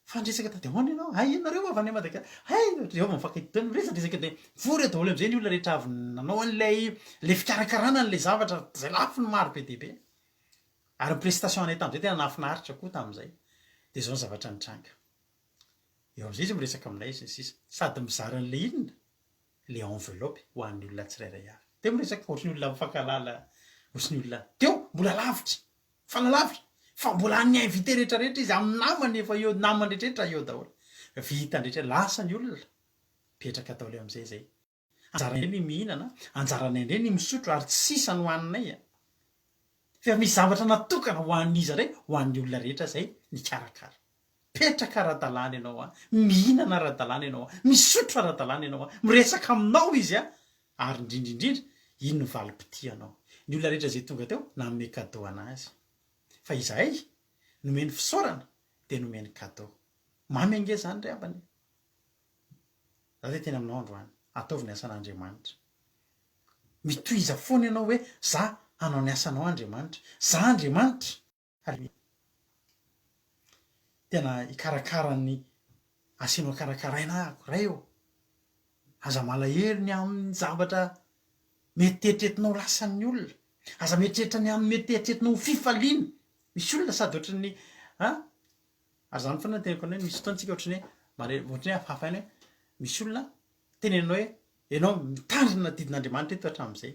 Fa niresaka tady ahoana ianao? Hay ianareo avy any Madagasikara, hay reo vao mifankahita teo miresadresaka dia mivory eo daholo amin'izay ny olona rehetra avy nanao an'ilay ilay fikarakarana an'ilay zavatra izay lafiny maro be dia be. Ary ny prestation anay tamin'izay tena nahafinaritra koa tamin'izay. Dia izao ny zavatra nitranga. Eo amin'izay izy miresaka aminay sy ny sisa. Sady mizara an'ilay inona? Ilay enveloppe ho an'ny olona tsirairay avy. Dia miresaka ohatry ny olona mifankahalala, ohatry ny olona teo mbola lavitra. Fanalavitra fa mbola any invité rehetra rehetra izy amin'ny namany efa eo namany rehetra rehetra eo daholo. Vita rehetra lasa ny olona. Mipetraka daholo eo amin'izay izay. Anjaranay indray ny mihinana, anjaranay indray ny misotro ary tsy sisa no haninay a! Fa misy zavatra natokana ho an'iza indray? Ho an'ny olona rehetra izay nikarakara. Mipetraka ara-dalàna ianao a, mihinana ara-dalàna ianao a, misotro ara-dalàna ianao a, miresaka aminao izy a, ary indrindra indrindra, iny ny valim-pitianao. Ny olona rehetra izay tonga teo, nanome cadeau an'azy. Fa izahay, nomeny fisaorana, dia nomeny cadeau. Mamy ange izany ry havana e! Za dia tena aminao androany, ataovy ny asan'Andriamanitra. Mitohiza foana ianao hoe za hanao ny asanao Andriamanitra, za Andriamanitra. Haleloia. Tena hikarakara ny asianao karakaraina ahako Ray ô. Aza malahelo ny amin'ny zavatra mety eritreretinao lasan'ny olona. Aza mieritreritra ny amin'ny mety eritreretinao ho fifaliana. Misy olona sady ohatran'ny an, ary zany foana no teneniko anao hoe misy fotoana tsika ohatran'ny hoe mare ohatran'ny hoe hafahafa ihany hoe misy olona teneninao hoe ianao mitandrina didin'Andriamanitra eto hatramin'izay.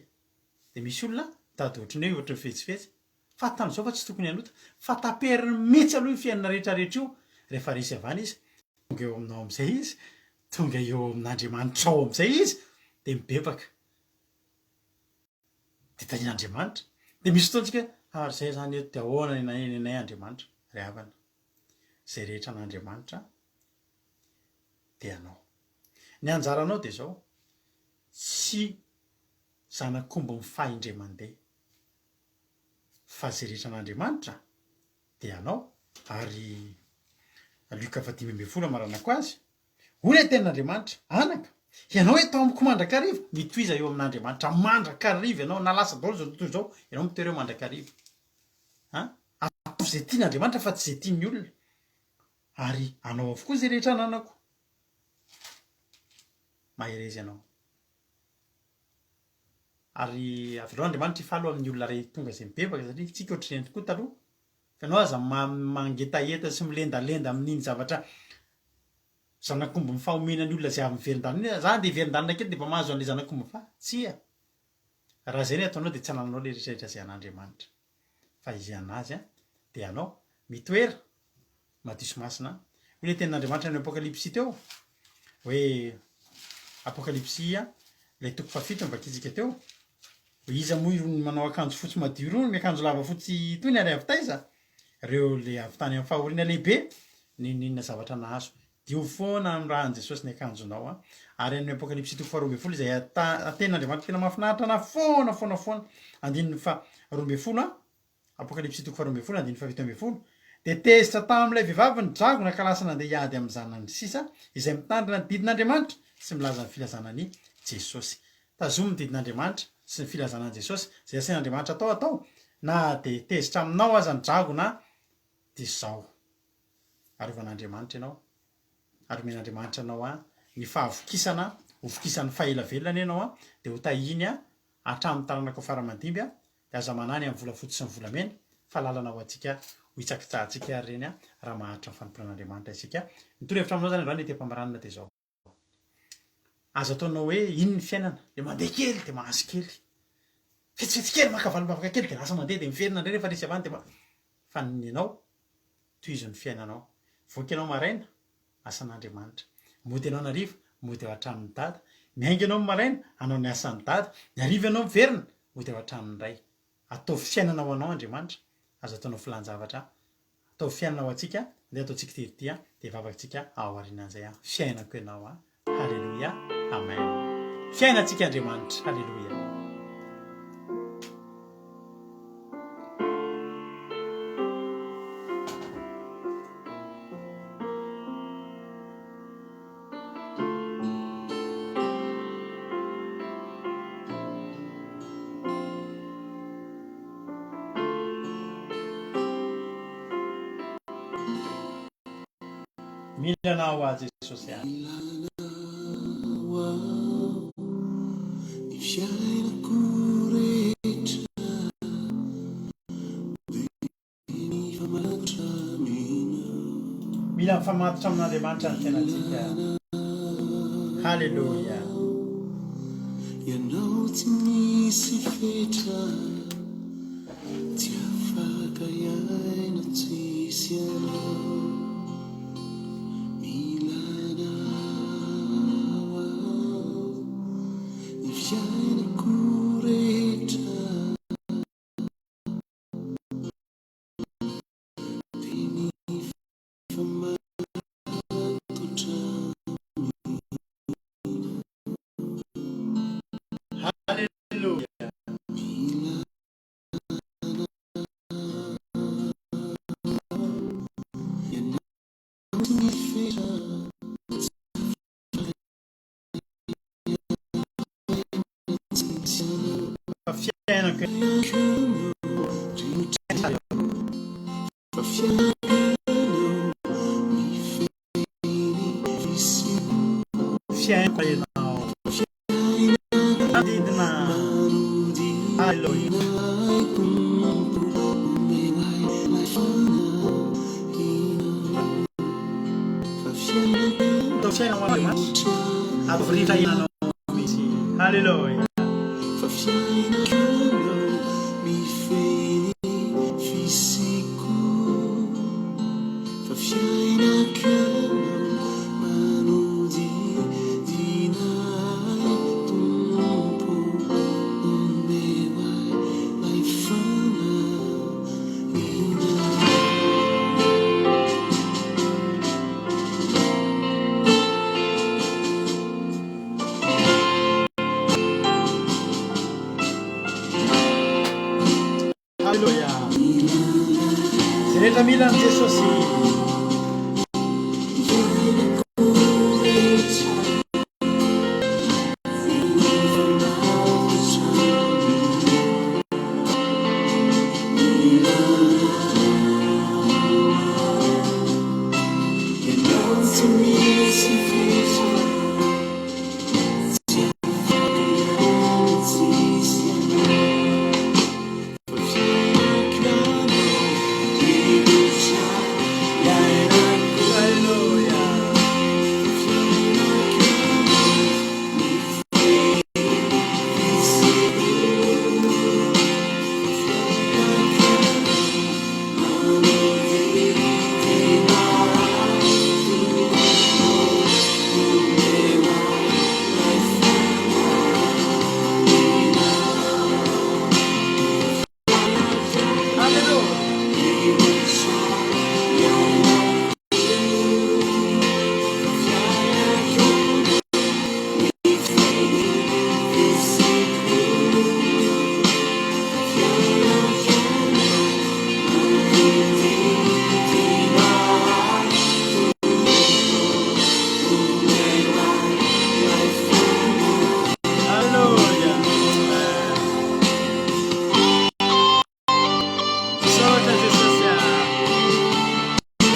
Dia misy olona mitady ohatran'ny hoe ohatran'ny fetsifetsy. Fantany izao fa tsy tokony hanota. Fa taperiny mihitsy aloha io fiainana rehetra rehetra io rehefa resy avy any izy. Tonga eo aminao amin'izay izy, tonga eo amin'Andriamanitrao amin'izay izy, dia mibebaka. Dia tahian'Andriamanitra. Dia misy fotoana tsika hoe, ary izay izany eto dia ahoana ny anay Andriamanitra? Ry havana, izay rehetra an'Andriamanitra dia anao. Ny anjaranao dia izao, tsy zanak'omby mifahy indray mandeha. Fa izay rehetra an'Andriamanitra dia anao, ary Lioka faha 15 amaranako azy, hoy ilay tenin'Andriamanitra, Anaka, ianao eto amiko mandrakariva, mitohiza eo amin'Andriamanitra mandrakariva ianao, na lasa daholo izao tontolo izao, ianao mitoetra eo mandrakariva. An? Ataovy izay tian'Andriamanitra fa tsy izay tian'ny olona, ary anao avokoa izay rehetra ananako. Mahereza ianao. Ary avelao Andriamanitra hifaly ho amin'ny olona ray tonga izay mibebaka satria tsika ohatr'ireny tokoa taloha. Fa ianao aza mangetaheta sy milendalenda amin'iny zavatra zanak'omby mifahomena ny olona izay avy miverin-dalana iny. Za andeha hiverin-dalana kely dia mba mahazo an'ilay zanak'omby mifaha. Tsia. Raha izay ny ataonao dia tsy anananao ilay rehetra izay an'Andriamanitra. Fa izay an'Azy dia anao. Mitoera. Madio sy masina. Hoy ilay tenin'Andriamanitra any Apokalypsy teo hoe Apokalypsy ilay toko fahafito novakintsika teo. Hoe iza moa irony manao akanjo fotsy madio irony, miakanjo lava fotsy itony ary avy taiza? Ireo ilay avy tany amin'ny fahoriana lehibe, n'inon'inona zavatra nahazo. Diovy foana amin'ny ràn'i Jesosy ny akanjonao. Ary any Apokalypsy toko faharoa ambin'ny folo izay tenin'Andriamanitra tena mahafinaritra anahy foana foana foana. Andininy faharoa ambin'ny folo Apokalypsy toko faharoa ambin'ny folo andininy faha-17, Dia tezitra tamin'ilay vehivavy ny dragona ka lasa nandeha hiady amin'ny zanany sisa, izay mitandrina ny didin'Andriamanitra sy milaza ny filazana an'i Jesosy. Tazomy ny didin'Andriamanitra sy ny filazana an'i Jesosy. Izay asain'Andriamanitra atao, atao. Na dia tezitra aminao aza ny dragona, dia izao. Arovan'Andriamanitra ianao, ary omen'Andriamanitra anao ny fahavokisana, hovokisan'ny faha ela velona anie ianao, dia hotahiany hatramin'ny taranakao fara aman-dimby, Dia aza manahy ny amin'ny volafotsy sy ny volamena, fa lalana ho antsika ho hitsakitsahantsika ary ireny raha maharitra ny fanompoana an'Andriamanitra isika. Ny torohevitra aminao izany androany ety am-pamaranana dia izao, Aza ataonao hoe iny ny fiainana, dia mandeha kely dia mahazo kely. Fetsifetsy kely, maka valim-bavaka kely dia lasa mandeha dia miverina indray rehefa resy avy any dia Fa ny anao, tohizo ny fiainanao. Voky ianao maraina, asan'Andriamanitra. Mody ianao ny hariva, mody ao an-tranon'i Dada. Miainga ianao ny maraina, hanao ny asan'i Dada. Ny hariva ianao miverina, mody ao an-tranon'ny Ray. Ataovy fiainana ho anao Andriamanitra, aza ataonao filan-javatra. Ataovy fiainana ho antsika, andeha ataontsika ity ity an, dia hivavaka-tsika ao aorianan'izay an. Fiainako ianao an. Haleloia. Amen. Fiainantsika Andriamanitra. Haleloia. Mila anao aho Jesosy a. Mila anao aho ny fiainako rehetra dia mifamatotra aminao. Mila mifamatotra amin'Andriamanitra ny fiainantsika. Haleloia. Ianao tsy misy fetra. Tsy afaka hiaina tsisy anao Mila anao aho. Fa fiainako Fiainako ianao. Manodidina. Haleloia. Atao fiainana ho an'Andriamanitra. Ataovy ritra ianao mihitsy. Haleloia. Fa fiainako ianao mifehy ny fisiako. Fa fiainako ianao manodidina ahy Tompo omeo ahy lay fanahina. Haleloia. Izay rehetra mila an'i Jesosy. Haleloia. Haleloia. Haleloia. Misaotra Jesosy a.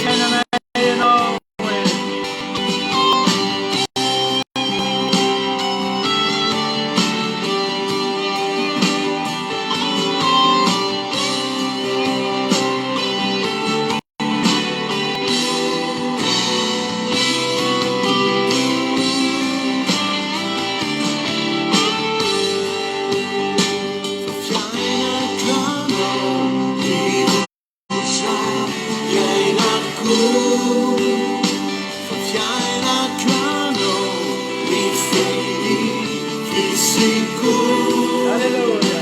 Fiainana ianao e. Haleloia.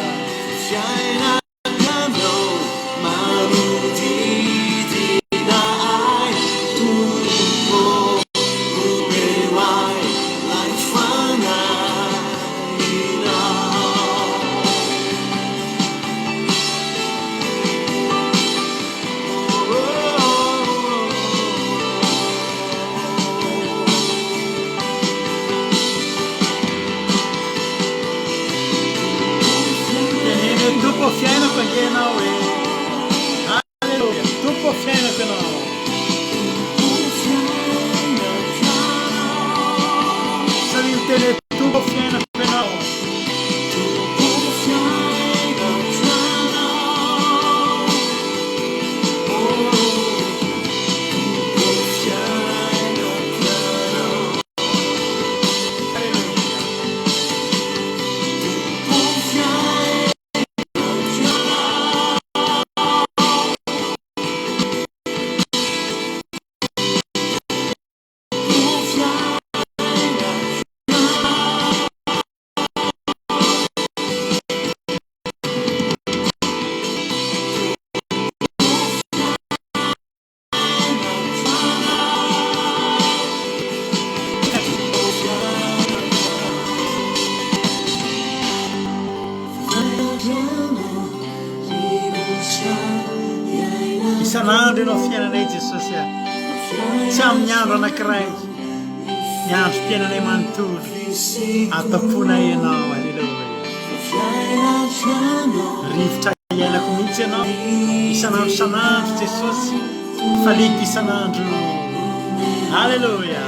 Teneno hoe Tompo ô fiainako ange ianao e. Haleloia. Tompo ô fiainako ianao. Samia miteny hoe Tompo ô fiainako ianao. Haleloia. Isan'andro ianao fiainanay Jesosy a. Tsy amin'ny andro anankiray, ny androm-piainanay manontolo. Ato am-ponay ianao. Aleloia. Rivotra iainako mihitsy ianao isan'andro isan'andro Jesosy faliko isan'andro. Alléluia.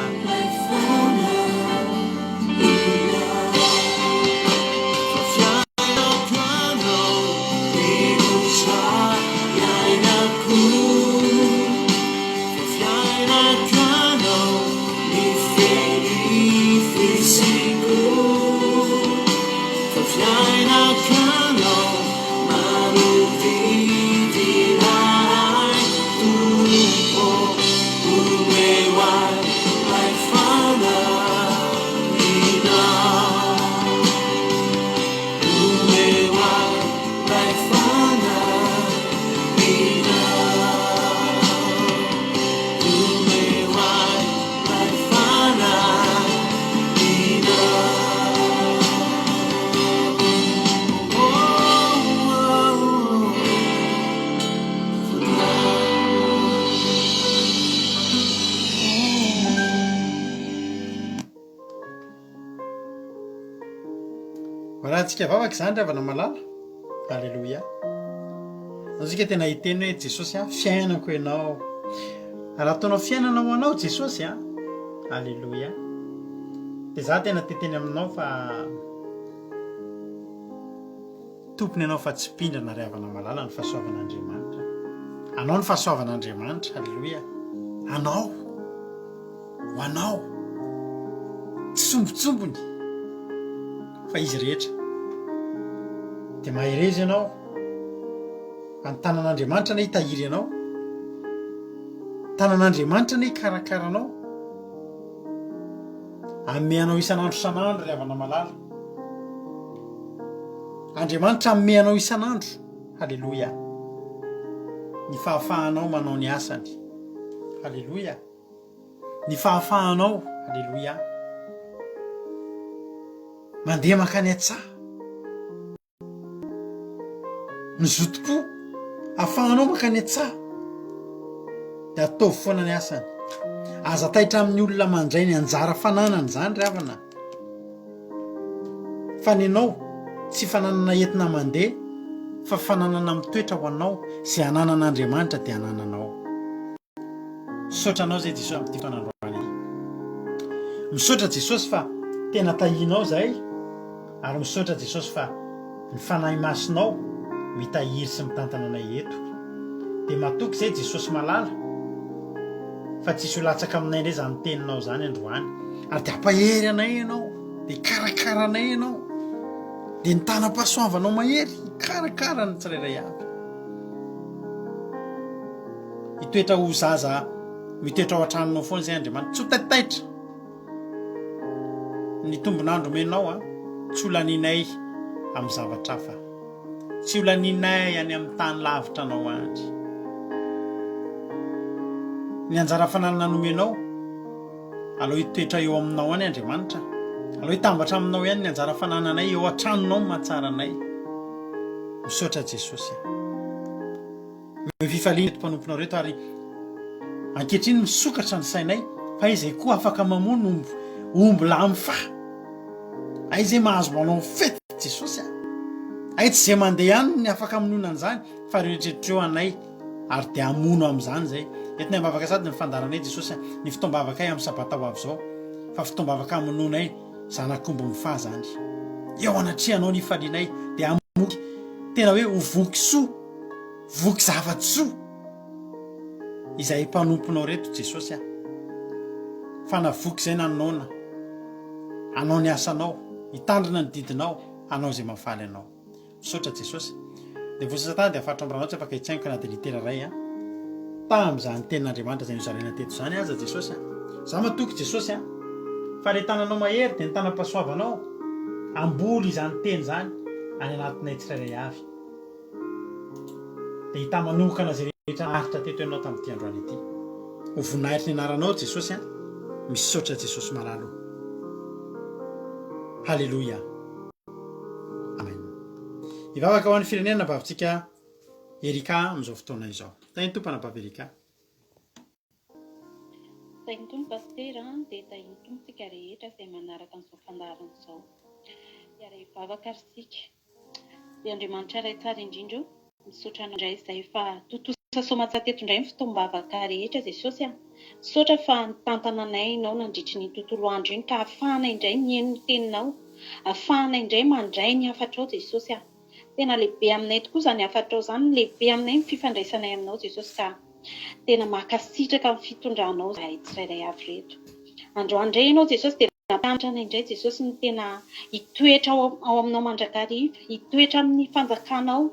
Hoarahantsika vavaka izany ry havana malala. Aleloia. Antsika tena hiteny hoe Jesosy a, fiainako ianao. Raha ataonao fiainana ho anao Jesosy a, aleloia. Dia za tena te teny aminao fa tompony ianao fa tsy mpindrana ry havana malala ny fahasoavan'Andriamanitra. Anao ny fahasoavan'Andriamanitra, aleloia. Anao. Ho anao. Tsy sombintsombiny fa izy rehetra. Dia mahereza ianao. Fa ny tanan'Andriamanitra anie hitahiry anao. Tanan'Andriamanitra anie hikarakara anao. Hanome anao isan'andro isan'andro ry havana malala. Andriamanitra hanome anao isan'andro. Haleloia. Ny fahafahanao manao ny asany. Haleloia. Ny fahafahanao. Haleloia. Mandeha mankany an-tsaha. Ny zotom-po ahafahanao mankany an-tsaha dia ataovy foana ny asany. Aza taitra amin'ny olona mandray ny anjara fananany izany ry havana. Fa ny anao tsy fananana entina mandeha fa fananana mitoetra ho anao, izay ananan'Andriamanitra dia anananao. Misaotra anao zay Jesosy amin'ity fotoana androany ity. Misaotra Jesosy fa tena tahianao zahay ary misaotra Jesosy fa ny Fanahy Masinao mitahiry sy mitantana anay eto. Dia matoky zay Jesosy malala fa tsisy ho latsaka aminay indray zany teninao zany androany. Ary dia ampahery anay ianao, dia hikarakara anay ianao, dia ny tanam-pahasoavanao mahery hikarakara ny tsirairay avy. Hitoetra ho zaza mitoetra ao an-tranonao foana izay Andriamanitra. Tsy ho taitaitra ny tombon'andro omenao a, tsy ho laninay amin'ny zavatra hafa. Tsy ho laninay any amin'ny tany lavitra anao any. Ny anjara fananana nomenao, aleo hitoetra eo aminao any Andriamanitra. Aleo hitambatra aminao ihany ny anjara fanananay eo an-tranonao no mahatsara anay. Misaotra Jesosy a. Omeo fifaliana ireto mpanomponao ireto ary ankehitriny misokatra ny sainay fa izay koa afaka mamono omby omby lahy mifaha. Ay zay mahazo manao fety Jesosy a. Ay tsy zay mandeha any ny afaka hamonoana an'izany fa ireo eritreritro eo anay ary dia hamono amin'izany zay. Entinay am-bavaka sady ny fandaharanay Jesosy a, ny fotoam-bavakay amin'ny sabata ho avy izao fa fotoam-bavaka hamonoanay zanak'omby mifaha zany. Eo anatrehanao ny hifalianay dia hamoky tena hoe ho voky soa Voky zava-tsoa izahay mpanomponao reto Jesosy a! Fa na voky izay na noana, hanao ny asanao, hitandrina ny didinao, hanao izay mahafaly anao. Misaotra Jesosy. Devoly sy Satana dia afaritra amin'ny ranao tsy afaka hitsaingoka na dia litera iray a! Tamin'izany tenin'Andriamanitra izay nozaraina teto izany aza Jesosy a! Za matoky Jesosy a! Fa ilay tananao mahery dia ny tanam-pahasoavanao hamboly izany teny izany any anatinay tsirairay avy. Dia hita manokana izay rehetra naharitra teto ianao tamin'ity androany ity. Ho voninahitry ny anaranao Jesosy a! Misaotra Jesosy malala o! Haleloia! Amen. Hivavaka ho an'ny firenena anabavintsika Erika amin'izao fotoana izao. Tahin'ny Tompo anabavy Erika. Tahin'ny Tompo Pasitera a, dia tahin'ny Tompo tsika rehetra izay manaraka an'izao fandaharana izao. Hiara-hivavaka ary isika. Ry Andriamanitra Ray tsara indrindra o, misaotra Anao indray izahay fa tontosa soamantsara teto indray ny fotoam-bavaka rehetra Jesosy a! Misaotra fa nitantana anay Ianao nandritry ny tontolo andro iny ka ahafahanay indray mihaino ny teninao, ahafahanay indray mandray ny hafatrao Jesosy a! Tena lehibe aminay tokoa izany hafatrao izany, lehibe aminay ny fifandraisanay aminao Jesosy ka tena mankasitraka ny fitondranao izahay tsirairay avy ireto. Androany indray Ianao Jesosy dia Nampianatra anay indray Jesosy ny tena hitoetra ao aminao mandrakariva, hitoetra amin'ny fanjakanao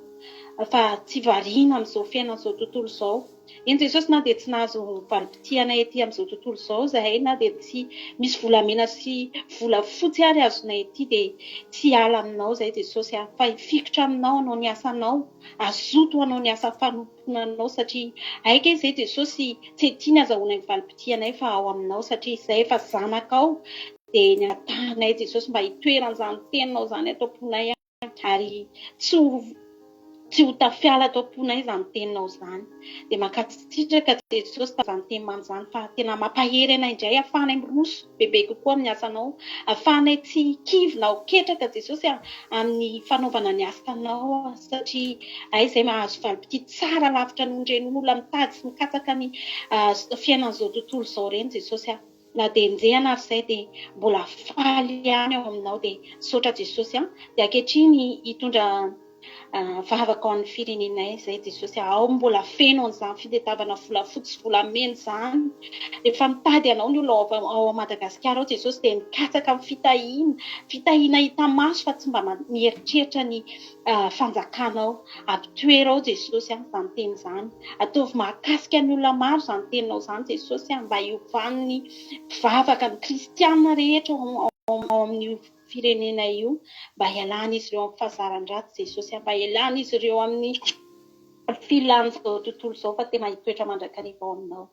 fa tsy variana amin'izao fiainan'izao tontolo izao. Eny Jesosy na dia tsy nahazo valim-pitia anay ety amin'izao tontolo izao izahay, na dia tsy misy volamena sy volafotsy ary azonay ety dia tsy hiala aminao izahay Jesosy fa hifikitra aminao hanao ny asanao, hazoto hanao ny asa fanompoana. anao satria aika izay Jesosy tsy ety ny azahoanay ny valim-pitia anay fa ao aminao satria izay efa zanakao dia ny angatahanay Jesosy mba hitoeran'izany teninao izany ato am-ponay ary tsy ho tsy ho tafiala ato am-ponay izany teninao izany dia mankasitraka Jesosy tamin'izany teny mamy izany fa tena mampahery anay indray ahafahanay miroso bebe kokoa amin'ny asanao ahafahanay tsy kivy na ho ketraka Jesosy a amin'ny fanaovana ny asanao satria hay izay mahazo valim-pitia tsara lavitra noho ireny olona mitady sy mikatsaka ny fiainan'izao tontolo izao ireny Jesosy a. Na dia enjehana ary izay dia mbola faly ihany ao aminao dia misaotra Jesosy a. Dia ankehitriny hitondra vavaka ho an'ny firenenay izay Jesosy a. Ao mbola feno an'izany fitadiavana volafotsy sy volamena izany. Rehefa mitady anao ny olona ao Madagasikara ao Jesosy dia mikatsaka ny fitahiana, fitahiana hita maso fa tsy mba mieritreritra ny fanjakanao. Ampitoero ao Jesosy a izany teny izany. Ataovy mahakasika ny olona maro izany teninao izany Jesosy a, mba hiovan'ny mpivavaka, ny kristiana rehetra ao amin'io firenena io, mba hialan'izy ireo amin'ny fahazaran-dratsy Jesosy a, mba hialan'izy ireo amin'ny filan'izao tontolo izao fa tena hitoetra mandrakariva ao aminao.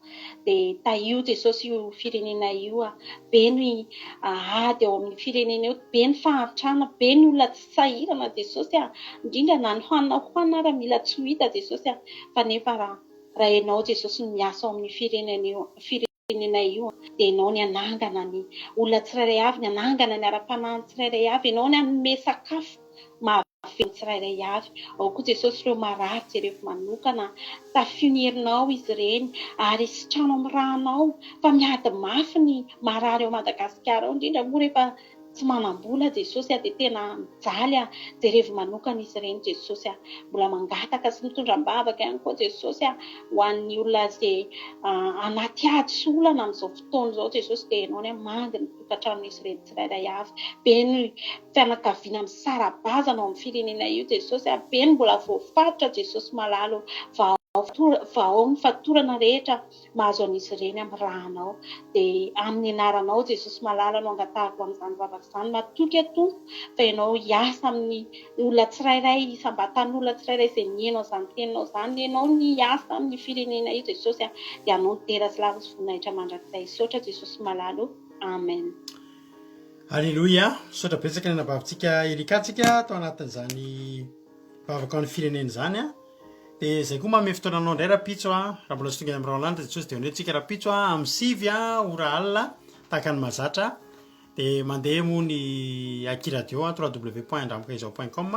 Dia tahio Jesosy io firenena io a, be ny ady ao amin'ny firenena io, be ny fahantrana, be ny olona tsy sahirana Jesosy a, indrindra na ny hanina hohanina ara mila tsy ho hita Jesosy a, fa nefa raha raha ianao Jesosy no miasa ao amin'ny firenena io, firenena io dia ianao ny hanangana ny olona tsirairay avy, ny hanangana ny ara-panahin'ny tsirairay avy, ianao ny hanome sakafo mahavelona ny tsirairay avy. Ao koa Jesosy ireo marary jerevo manokana, tafio ny herinao izy ireny ary sitrano amin'ny rànao fa miady mafy ny marary ao Madagasikara ao, indrindra moa rehefa Tsy manambola Jesosy a dia tena mijaly a, jerevo manokana izy ireny Jesosy a, mbola mangataka sy mitondra am-bavaka ihany koa Jesosy a, ho an'ny olona izay anaty ady sy olana amin'izao fotoana izao Jesosy dia ianao anie mangy ny tokantranon'izy ireny tsirairay avy, be ny fianakaviana misara-bazana ao amin'ny firenena io Jesosy a, be ny mbola voafaritra Jesosy malala o, vahao ny fatorana rehetra mahazo an'izy ireny amin'ny rànao. Dia amin'ny anaranao Jesosy malala no angatahako an'izany vavaka izany. Matoky aho Tompo fa Ianao hiasa amin'ny olona tsirairay, isam-batan'olona tsirairay izay miheno an'izany teninao izany. Ianao ny hiasa amin'ny firenena io Jesosy a. Dia Anao ny dera sy lava sy voninahitra mandrakizay. Misaotra Jesosy malala o. Amen. Aleloia! Misaotra betsaka ny anabavintsika Erika tsika tao anatin'izany vavaka ho an'ny firenena izany a. Dia izay koa manome fotoana anao indray rahampitso a, raha mbola tsy tonga any amin'ny rahona lanitra Jesosy dia ho tsika rahampitso a amin'ny 9 a ora alina tahaka ny mahazatra. Dia mandeha moa ny Aki Radio a www.andramokaizao.com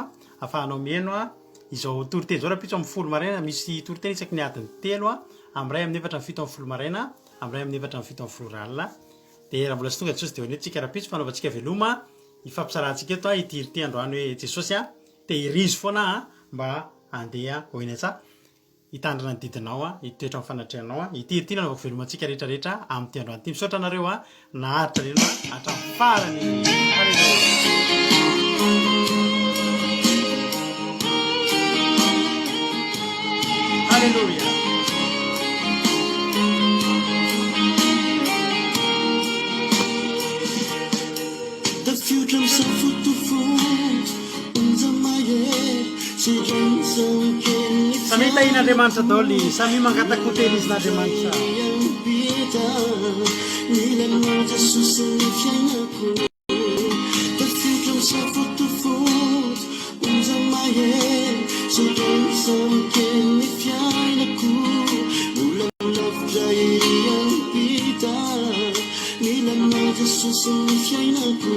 ahafahanao mihaino a izao toriteny izao rahampitso amin'ny folo maraina, misy toriteny isaky ny adiny telo a, amin'ny iray amin'ny efatra amin'ny fito amin'ny folo maraina, amin'ny iray amin'ny efatra amin'ny fito amin'ny folo ora alina. Dia raha mbola tsy tonga Jesosy dia ho tsika rahampitso fanaovantsika veloma hifampisarahantsika eto a ity ity androany hoe Jesosy a tehirizo foana a mba Andeha ho eny an-tsaha, hitandrina ny didinao aho, hitoetra amin'ny fanatrehanao aho, ity ity no anaovako veloma antsika rehetra rehetra amin'ity androany ity. Misaotra anareo aho, naharitra nino aho hatramin'ny farany. Haleloia. Haleloia. Tafiotra misafotofoto, onja mahery, sedrain'ny kely Samia tahian'Andriamanitra daholo, samia mangataka ho tehirizin'Andriamanitra. Ampita, mila anao Jesosy ny fiainako. Tafiotra misafotofoto, onja mahery, sedrain'ny kely ny fiainako. Mbola lavitra ery ampita, mila anao Jesosy ny fiainako.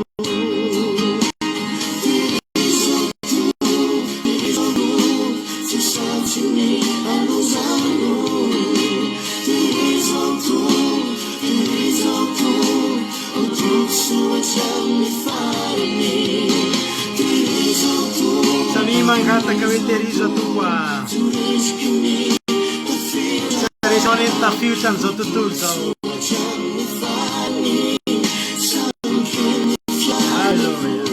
Tehirizo aho Tompo a. Tsy haharesy anao ny tafiotra an'izao tontolo izao. Aleloia.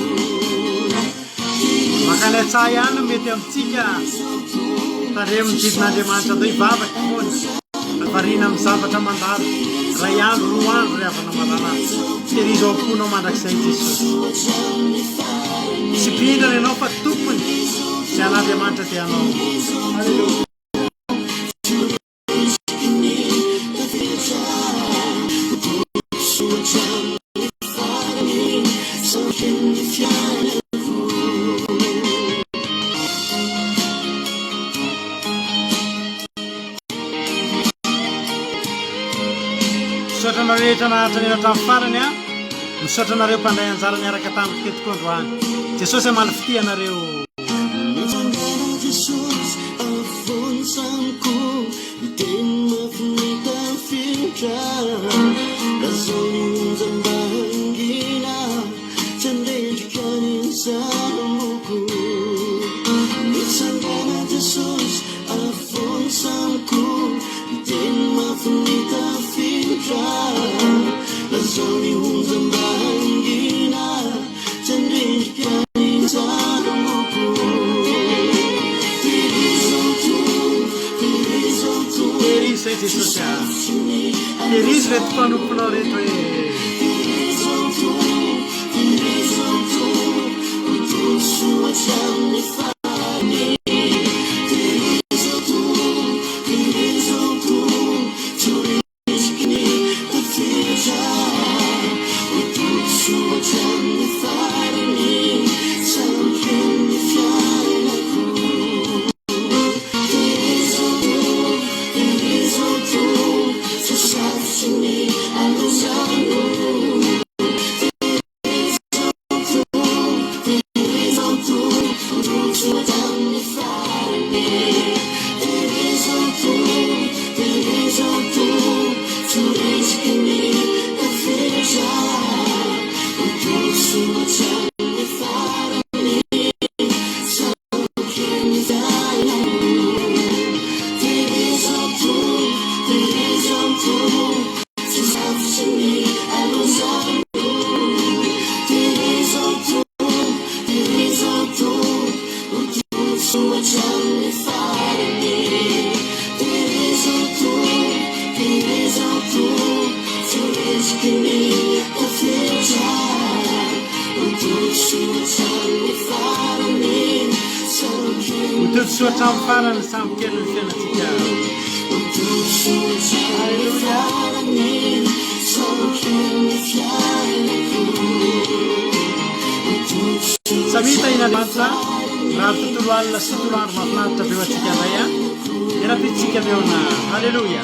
Mankany an-tsaha ihany no mety amintsika. Tandremo ny didin'Andriamanitra atao hivavaka foana. Variana amin'ny zavatra mandalo. Iray andro, roa andro ry havana malala. Tehirizo ao am-ponao mandrakizay Jesosy. Tsy mpindrana ianao fa tompony. Izay an'Andriamanitra dia anao. Aleloia. Misaotra anareo rehetra naharitra nino hatramin'ny farany a. Misaotra anareo mpandray anjara niaraka tamiko teto koa androany. Jesosy hamaly fitia anareo. Mitsangana Jesosy afovoan'ny samiko Miteny mafy ny tafiotra Lazao ny onja mba hangina Tsy handrendrika ny samboko Mitsangana Jesosy afovoan'ny samiko Miteny mafy ny tafiotra Lazao ny onja mba hangina Tsy handrendrika ny samboko Tehirizo Tompo, tehirizo Tompo Tehirizo zay Jesosy a. Tehirizo reto mpanomponao reto e. Tehirizo Tompo, tehirizo Tompo Ho todisoa hatramin'ny farany Tehirizo Tompo, tehirizo Tompo Tsy ho risiky ny tafiotra Ho todisoa hatramin'ny farany Tsaroken'ny fiainako Tehirizo Tompo, tehirizo Tompo Tsy sarotry ny alozano Tehirizo Tompo, tehirizo Tompo Ho todisoa hatramin'ny farany Tehirizo Tompo, tehirizo Tompo Tsy ho risiky ny tafiotra Ho todisoa hatramin'ny farany Tsaroken'ny fiainako Tehirizo Tompo, tehirizo Tompo Tsy sarotry ny alozano Tehirizo Tompo, tehirizo Tompo Ho todisoa hatramin'ny farany Tehirizo Tompo, tehirizo Tompo Tsy ho risiky ny tafiotra Ho todisoa hatramin'ny farany Ho todisoa hatramin'ny farany sambo kely ny fiainantsika. Ho todisoa hatramin'ny Aleloia. farany Tsaroken'ny fiainako Ho todisoa Samia hatramin'ny tahian'Andriamanitra farany mirary tontolo alina sy tontolo andro mahafinaritra be ho antsika indray a. Dia rahampitso tsika mihaona. Haleloia.